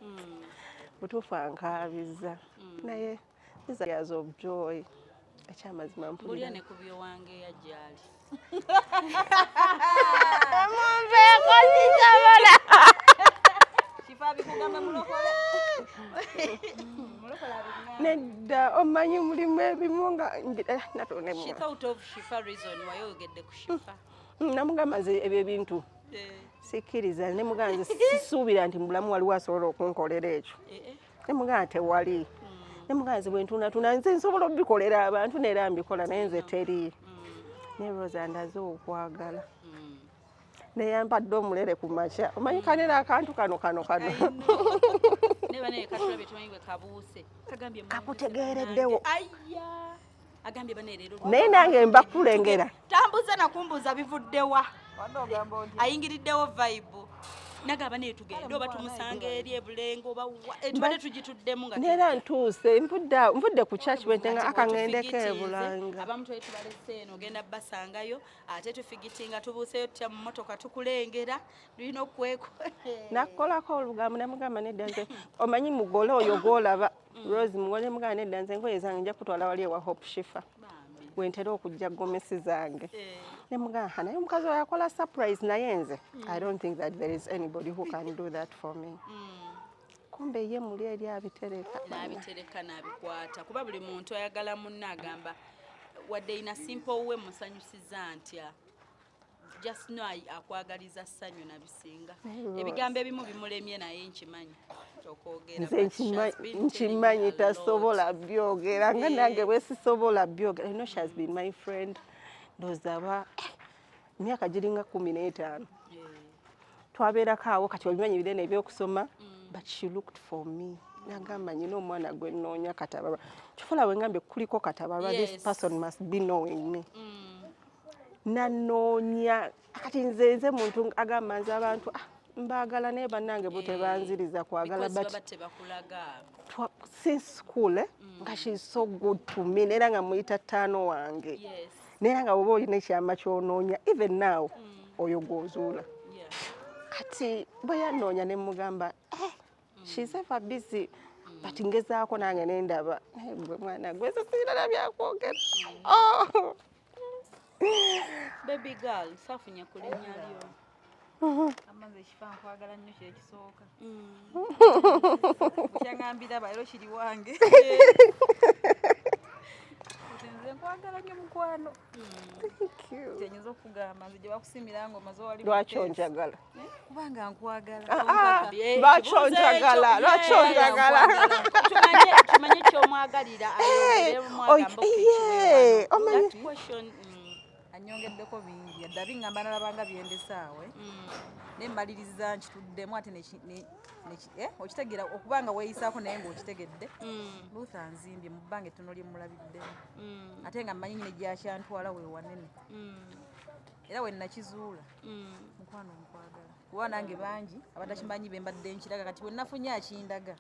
Butuufu ankaabiza, naye these are years of joy, ekyamazima mpulira mpulira ne ku byowange yajjaali. Munveeko, sisobola. Kifa bikugamba mulokole. Mulokole abikuŋŋamba. Nedda, omanyi mulimu ebimu nga natonemu. She thought of Shifa reason wayogedde ku Shifa. Namugamba nze ebyo ebintu sikkiriza. Nemugamba nze sisuubira nti mu bulamu waliwo asobola okunkolera ekyo. Nemugamba tewali. Nemugamba nze bwentunatuna nze nsobola obikolera abantu neera mbikola, naye nze teri. Naye Rosa ndaze okwagala, neyampadde omulere ku makya, omanyi kanera akantu kano kano kano. Naye banaye katulabye, tumanyi bwe kabuuse, kagambye Kakutegeereddewo. Aya, agambye bane leero. Naye nange mbakulengera. Tambuze nakumbuuza bivuddewa. Wadde ogamba oti. Ayingiriddewo vibe, nagamba naye tugende oba tumusanga eri ebulenga oba tubadde tugituddemu nga neera ntuuse, nvudde awo, nvudde ku church bwente nga Ati aka ŋŋendeko bw'otufigitinze, ebulanga. Abamu twali tubalese eno, ogenda basangayo, ate tufigitinga tubuuseyo tutya mu motoka, tukulengera, tulina okweko. Nakukolako olugambo, namugamba nedda nze omanyi mugole oyo gwolaba Rose mugole, nemugamba nedda nze engoye zange nja kutwala wali ewa Hope Shifa wentera okujja gomesi zange. Nemugamba, "Ha, naye omukazi oyo akola surprise, naye nze I don't think that there is anybody who can do that for me." Kumbe ye muli eri abitereka. N'abitereka n'abikwata, kuba buli muntu ayagala munne agamba wadde ina simple we musanyusiza ntya, just know akwagaliza ssanyu nabisinga. Ebigambo ebimu bimulemye, naye nkimanyi okwogera. Nze nkimanyi tasobola byogera nga nange bwe sisobola byogera. You know, she has been my friend ndowooza aba emyaka giringa 15 twabeerako awo. Kati obimanyi binene ebyokusoma, but she looked for me, nagamba nyina omwana gwe nnoonya Katabalwa. Kifola bwe ngambye kuliko Katabalwa, this person must be knowing me. Nanoonya. Kati nze muntu agamba nze abantu, ah, mbaagala, naye bannange bo tebanziriza kwagala. Because But baba tebakulaga. Since school, nga she's so good to me, neera nga muyita ttaano wange. Neera nga bwoba olina ekyama kyonoonya, even now oyo gw'ozuula. Kati bwe yanoonya ne mugamba, eh, she's ever busy, but ngezaako nange nendaba. Naye gwe mwana gwe sirala byakwogera. Oh. Baby girl, saafunye ku linnya lyo. Amaze ekifa nkwagala nnyo, kyekisooka kyaŋambira leero kiri wange. Nze nkwagala nnyo mukwano. Thank you. Kyenyinza okugamba nze gye bakusimira nga omaze wali. Lwaki onjagala? Kubanga nkwagala. Ah, ah, Eh, lwaki ekibuuzo onjagala? ekyo, Lwaki yeah. onjagala? Tumanye kyomwagalira. Eh, omanyi- Anyongeddeko bingi, yadde abiŋŋamba nalabanga byendesaawe, naye mmaliriza nkituddemu ate okitegeera okuba nga weeyisaako naye ng'okitegedde. Luther nzimbye mu bbanga ettono lye mulabiddemu, ate nga mmanyi nyine gyakyantwala we wanene, era we nakizuula. Mukwano nkwagala, kuba nange bangi abatakimanyi be mbadde nkiraga. Kati bwe nafunye akindaga,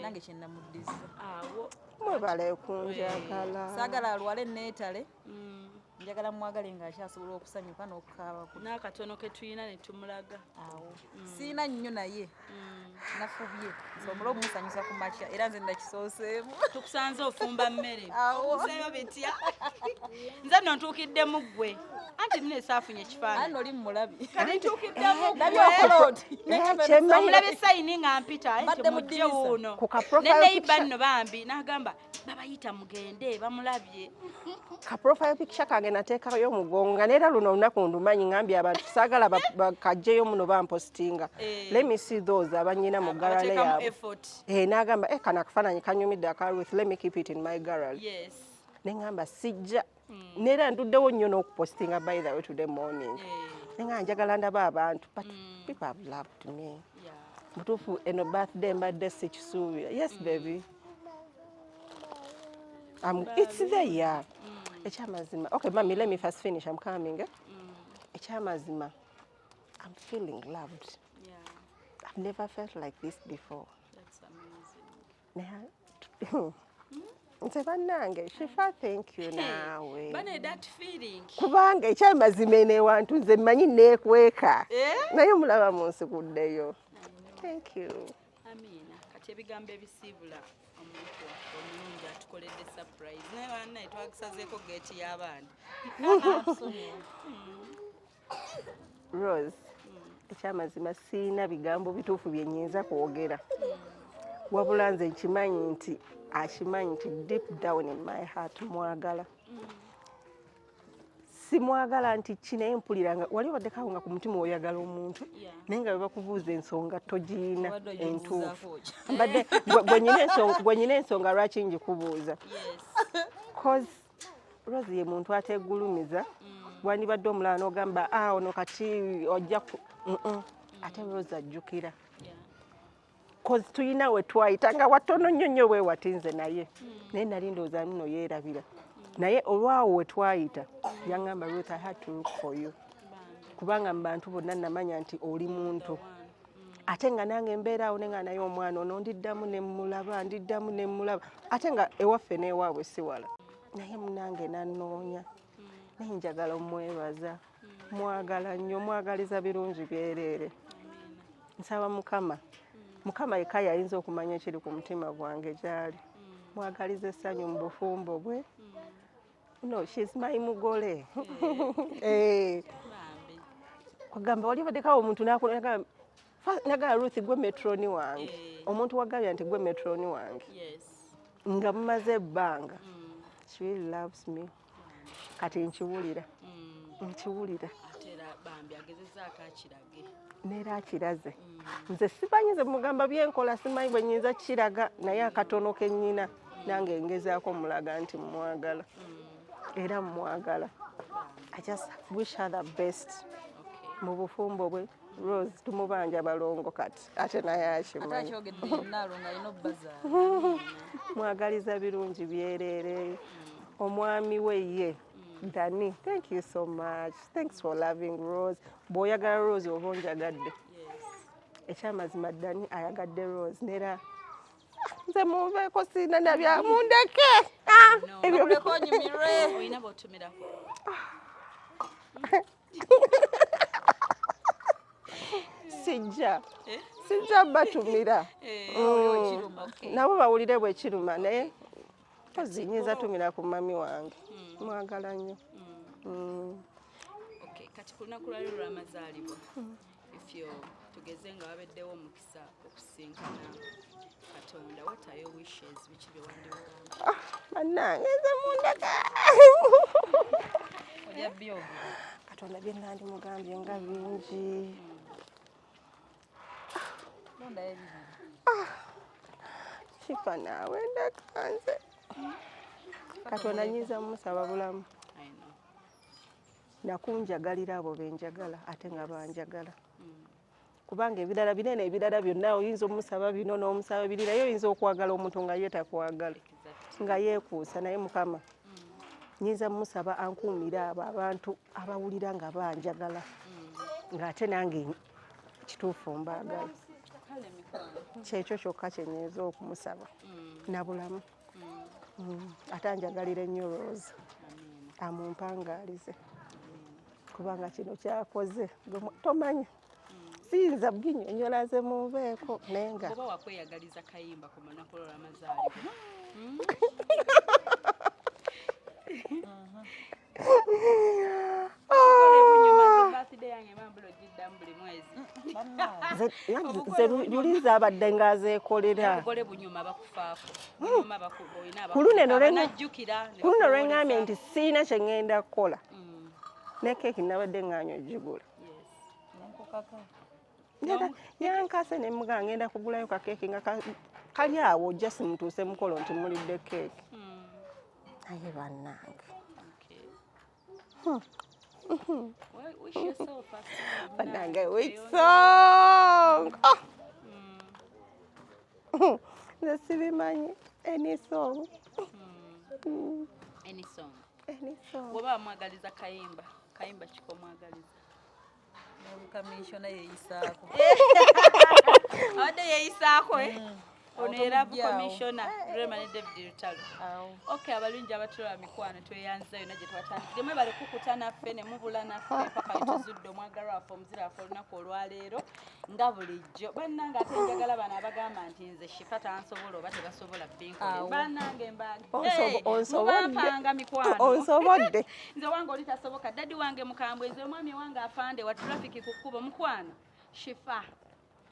nange kye namuddiza. Awo. Mwebale kunjagala. Saagala alwale neetale, njagala mwagale ng'akyasobola okusanyuka n'okukaaba ku N'akatono ke tulina ne tumulaga. Awo siina nnyo, naye nafubye nsobole omusanyusa ku makya, era nze nakisooseemu. Tukusanze ofumba mmere. Awo. Obuuseeyo bitya? Nze nno ntuukiddemu ggwe, anti nina esaafunye ekifaananyi. Anno oli mulabi. Kati ntuukiddemu Ndabye ggwe. okola oti. Kyemmanyi- Omulabe sayini nga mpita nti Mbadde mu mujje ddirisa. wuuno. Ku ka profile Ne neighbor picture- nno bambi n'agamba babayita mugende bamulabye. Ka profile picture kange nateekayo omugongo nga neera luno olunaku ndumanyi, ngambye abantu saagala bakajjeyo muno bampostinga. Let me see those abanyina mu gallery Abateekamu yaabwe. effort. Eh, n'agamba, eh, kano akafaananyi kanyumidde aka Ruth, let me keep it in my gallery. Ne ŋŋamba sijja, neera nduddewo nnyo n'okupostinga. By the way, today morning ne nga njagala ndaba abantu, but people have loved me. Mutuufu eno birthday mbadde sikisuubira. Yes, baby. It's there. Ekyamazima, okay mami, let me first finish, I'm coming, eh? Ekyamazima, I'm feeling loved. I've never felt like this before. That's amazing. Naye nze bannange, Shifa, thank you naawe. Bane, that feeling. Kubanga ekyamazima, eno ewantu nze mmanyi neekweka, Eh? naye mulaba munsikuddeyo. Thank you. Amiina. Kati ebigambo ebisiibula omuntu waffe omulungi atukoledde surprise, naye bannaye twagisazeeko geeti y'abaana. Rose, ekyamazima siina bigambo bituufu bye nnyinza kwogera, wabula nze nkimanyi nti akimanyi nti deep down in my heart mwagala. Simwagala nti ki, naye mpulira nga wali obaddeko nga ku mutima oyagala omuntu, naye nga bwe bakubuuza ensonga togiina Obadde entuufu. ogibuuzaako ki? Mbadde gwe nyina ensonga lwaki njikubuuza, cause Rose ye muntu ategulumiza. Wandibadde omulala n'ogamba, ah, ono kati ojja ku. Ate Rose ajjukira, cause tulina we twayita nga watono nnyo nnyo bwe watinze, naye nali ndowooza nno yeerabira, naye olwawo we twayita yaŋŋamba, "Ruth, I had to look for you, kubanga mu bantu bonna namanya nti oli muntu." Ate nga nange embeera awo nenga naye omwana ono ndiddamu ne mmulaba, ndiddamu ne mmulaba, ate nga ewaffe n'ewaabwe si wala, naye munange nannoonya. Naye njagala omwebaza, mwagala nnyo, mwagaliza birungi byereere. Nsaba Mukama, Mukama yekka yayinza okumanya ekiri ku mutima gwange gyali. Mwagaliza essanyu mu bufumbo bwe. No, she's my mugole. Eh. Bambi. Kugamba wali obaddekawo omuntu nagamba, "Ruth, gwe matron wange." Eh. Omuntu wagambye nti gwe matron wange nga mumaze ebbanga. She really loves me. Kati nkiwulira, nkiwulira. Ate era bambi agezezaako akirage. Neera akiraze. Nze simanyi, nze mugamba byenkola simanyi bwe nyinza kukiraga, naye akatono ke nnyina nange ngezaako mulaga nti mwagala, era mwagala. I just wish her the best mu bufumbo bwe. Rose tumubanja balongo kati, ate naye Ate akimanyi. akyogedde yenna, alongo alina obbazaala. Mwagaliza birungi byereere. Omwami we ye Dani, thank you so much, thanks for loving Rose. Bw'oyagala Rose oba onjagadde. Ekyamazima, Dani ayagadde Rose, nera nze munveeko, siina nabya mundeke. Ah, ebyo Bakuleko onyumirwe. Olina bw'otumirako? Sijja, sijja batumira. Ekiruma. Nabo bawulire bwe kiruma, naye kozi nyinza tumira ku mami wange. Mwagala nnyo. Okay, kati ku lunaku lwali lw'amazaalibwa, ifyo tugeze nga wabaddewo omukisa okusinkana Katonda, what are your wishes? Biki bye wandimugamba? Bannange, nze mundeke. Ojja byogera. Katonda bye nandimugambye nga bingi. Londayo ebibiri. Kifa naawe, ndeka nze. Katonda nyinza mumusaba bulamu I know. nakunjagalira abo benjagala ate nga banjagala, kubanga ebirala binene, ebirala byonna oyinza omusaba bino n'omusaba biri, naye oyinza okwagala omuntu nga ye takwagala, nga yeekuusa. Naye Mukama nyinza mumusaba ankuumire abo abantu abawulira nga banjagala, ng'ate nange kituufu mbaagala. Kale mikwano. Kyekyo kyokka kyenyinza okumusaba nabulamu. Ate anjagalira ennyo Rose, amumpangaalize, kubanga kino kyakoze tomanyi, siyinza binyonyola, ze munveeko, naye nga Oba wakweyagaliza kayimba ku lunaku lwo lw'amazaalibwa. Birthday yange mambula ogiddamu buli mwezi. Nze luli zaabadde ng'azeekolera. Obugole bunyuma, bakufaako, bunyuma, olina Ku luno eno abanajjukira ne ku luno lwe ŋŋambye nti bakuwolezaako. siina kye ŋŋenda kukola, ne keeki nabadde ŋŋaanya ogigula. Nenkukaka. Yankase ne mugamba ngenda kugulayo kakeeki nga kali awo, just mutuuse mukolo nti mulidde keeki. Naye bannange, Well, wish yourself a song. Bannange, which song? Oh! Nze sibimanyi, any song. Any song. Any song. Bw'oba wamwagaliza kayimba, kayimba kikomwagaliza. N'olukamishona yeeyisaako. Abadde yeeyisaako, eh? Ono era Otomugyawo. commissioner Rema ne David Lutalo. Awo. Okay, abalungi abatulaba mikwano, tweyanza yonna gye twatandikire. Mwebale kukuta naffe ne mubula naffe paka wetuzudde omwagalwa waffe, omuzira waffe olunaku olwaleero. Nga bulijjo bannange, ate njagala bano abagamba nti nze Shifa tansobola oba tebasobola binkole. Awo. Bannange mbange Onsobodde. mubampanga mikwano. Onsobodde. Nze wange oli tasoboka, daddy wange mukambwe, nze omwami wange afande wa traffic ku kkubo. Mukwano, Shifa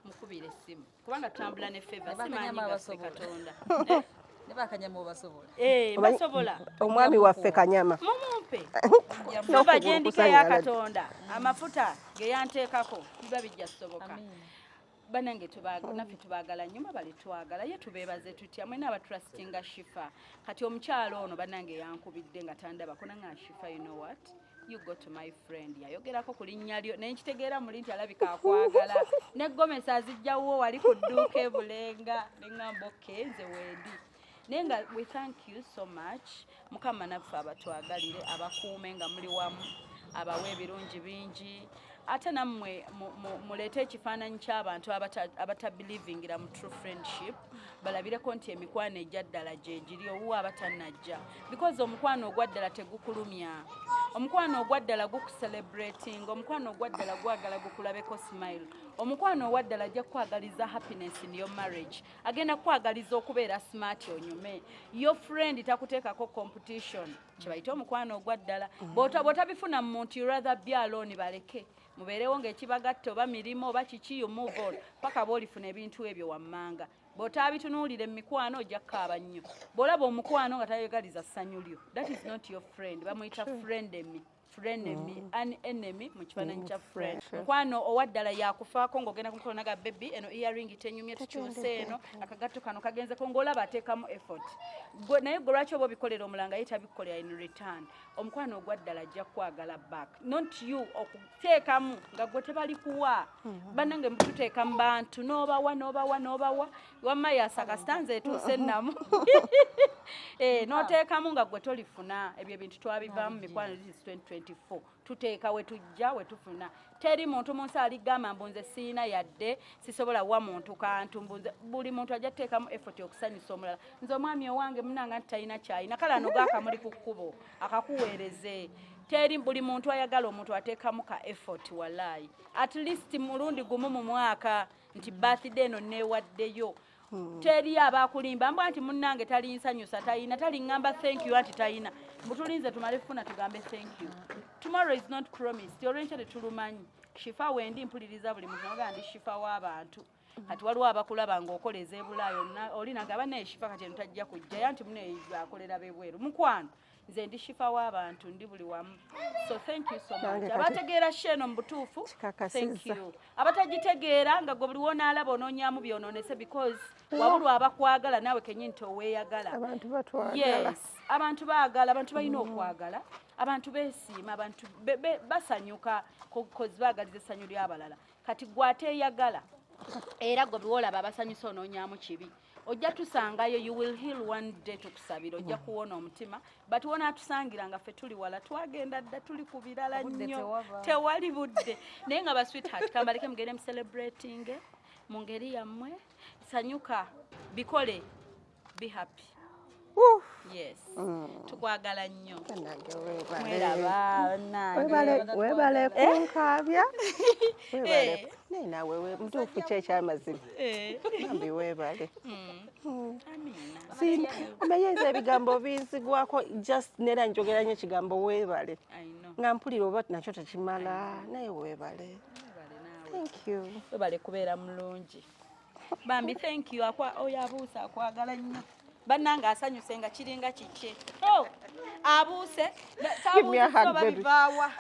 mukubira essimu kubanga tutambula ne favour, Ne si maanyi bakanyama gaffe. abasobola. Katonda. Ne bakanyama obasobola. Eh, basobola. Omwami waffe Kanyama. Mumumpe N'okugulu favour gyendiko eya kusanyala. Katonda, amafuta ge yanteekako biba bijja kusoboka. Banange, naffe tubaagala nnyo, bali twagala ye tubeebaze tutya mwena abatrustinga Shifa. Kati omukyalo ono bannange yankubidde nga tandabako, nanga Shifa, you know what, you go to my friend, yayogerako ku linnya lyo naye nkitegeera muli nti alabika akwagala ne gomesi azijjawo wali ku dduuka ebulenga, neŋŋamba okay, nze wendi. Naye nga we thank you so much. Mukama naffe abatwagalire, abakuume nga muli wamu, abawe ebirungi bingi. Ate nammwe muleete ekifaananyi ky'abantu abatabelievingira mu true friendship, balabireko nti emikwano ejja ddala gyegiri owuwa abatannajja, because omukwano ogwa ddala tegukulumya, omukwano ogwa ddala gukucelebrating, omukwano ogwa ddala gwagala gukulabeko smile, omukwano ogwa ddala ajja kukwagaliza happiness in your marriage, agenda kukwagaliza okubeera smart onyume. Your friend takuteekako competition, kyebayite omukwano ogwa ddala. Bw'otabifuna mu muntu, you rather be alone. Baleke mubeerewo ng'ekibagatta oba mirimu oba kiki, you move on paka bw'olifuna ebintu ebyo wammanga. Bw'otaabitunuulira emikwano ojja kukaaba nnyo. Bw'olaba omukwano nga tayagaliza ssanyu lyo, that is not your friend. Bamuyita friendemy, frenemy, an enemy mu kifaananyi kya friend. Mukwano owaddala yakufaako ng'ogenda ku mukolo naga, "Baby, eno earring tenyumye, tukyuse eno, akagatto kano kagenzeko," ng'olaba ateekamu effort. Naye gwe lwaki oba obikolera omulanga, ye tabikolera in return? Omukwano ogwaddala ajja kukwagala back, not you okuteekamu nga gwe tebali kuwa. Bannange, tuteeka mu bantu, n'obawa n'obawa n'obawa, wamma yasaka sitanza etuuse ennamu. Eh, n'oteekamu nga gwe tolifuna. Ebyo ebintu twabivaamu mikwano. This is 2024. Tuteeka we tujja we tufuna. Teri muntu mu nsi aligamba mbu nze siina yadde, sisobola wa muntu kantu, mbu nze. Buli muntu ajja kuteekamu effort okusanyusa omulala. Nze omwami owange munanga nti talina kyalina, kale ano gaakamuli ku kkubo akakuweereze. Teri, buli muntu ayagala omuntu ateekamu ka effort, walaayi, at least mulundi gumu mu mwaka nti birthday eno neewaddeyo. Teri abakulimba mbwa nti munnange talinsanyusa, talina, taliŋŋamba thank you, anti talina. Mbutulinze tumale kufuna tugambe thank you. Tomorrow is not promised, olwenkya tetulumanyi. Shifa wendi mpuliriza buli muntu naga ndi Shifa w'abantu. Kati waliwo abakulaba ng'okola ez'ebulaayo, oli nagamba naye Shifa kati eno tajja kujjayo anti mune akolera bebweru. Mukwano, nze ndi Shifa w'abantu, ndi buli wamu, so thank you so much. Nange kati- Abategeera sheno mu butuufu, Kikakasizza. thank you. Abatagitegeera nga gwe buli wonaalaba onoonyamu byonoonese, because wabulwa abakwagala naawe kenyini toweeyagala. Abantu batwagala. Yes, abantu baagala, abantu balina okwagala, abantu beesiima, abantu basanyuka 'cause baagaliza essanyu ly'abalala. Kati gwe ateeyagala, era gwe biwolaba abasanyusa onoonyamu kibi, ojja tusangayo. You will heal one day, tukusabira ojja kuwona omutima, but wonatusangira nga ffe tuli wala, twagenda dda, tuli ku birala Obudde nnyo. tewaba. Tewali budde. Naye nga ba sweetheart, kambaleke mugende mucelebrating mu ngeri yammwe. Sanyuka, bikole, be happy. Woo. Yes, tukwagala nnyo. Nange weebale. Mweraba bannange. Weebale kunkaabya, weebale. Eh. Naye naawe mutuufu ki ekyamazima. Eh. Bambi weebale. Amiina. Omanyiza ebigambo binzigwako just nera njogera nnyo ekigambo weebale I know. nga mpulira oba nakyo tekimala, naye weebale. Webale naawe. Thank you. Webale kubeera mulungi bambi, thank you. Akwa oyo abuuse akwagala nnyo bannange, asanyuse nga kiringa kikye. Oh, abuuse. Give me a hug, baby. Bivaawa.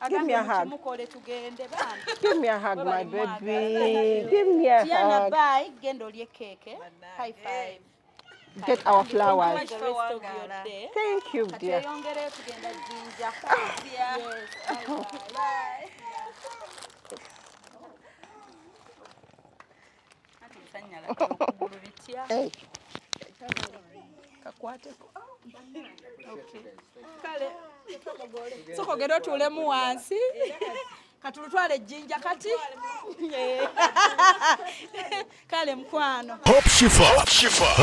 Give me a hug. Mukole tugende bambi. Give me a hug, my Webale baby. Give me a Tiana, hug. bye, genda olye keeke. High five. Get our flowers. Enjoy the rest of your day. Thank you, dear. Katweyongereyo, tugenda Jinja. Yes, bye bye. Anti ebisanyala okugulu bitya. Hey. Kakwateko. Kale sooka ogende otuulemu wansi, katulutwale ejjinja kati. Kale mukwano. Hope Shifa,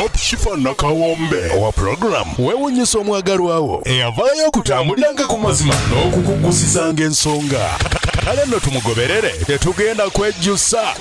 Hope Shifa Nakawombe owa program weewunyisa omwagalwawo eyavaayo okutambuliranga ku mazima n'okukugusizanga ensonga. Kale nno tumugoberere, tetugenda kwejjusa.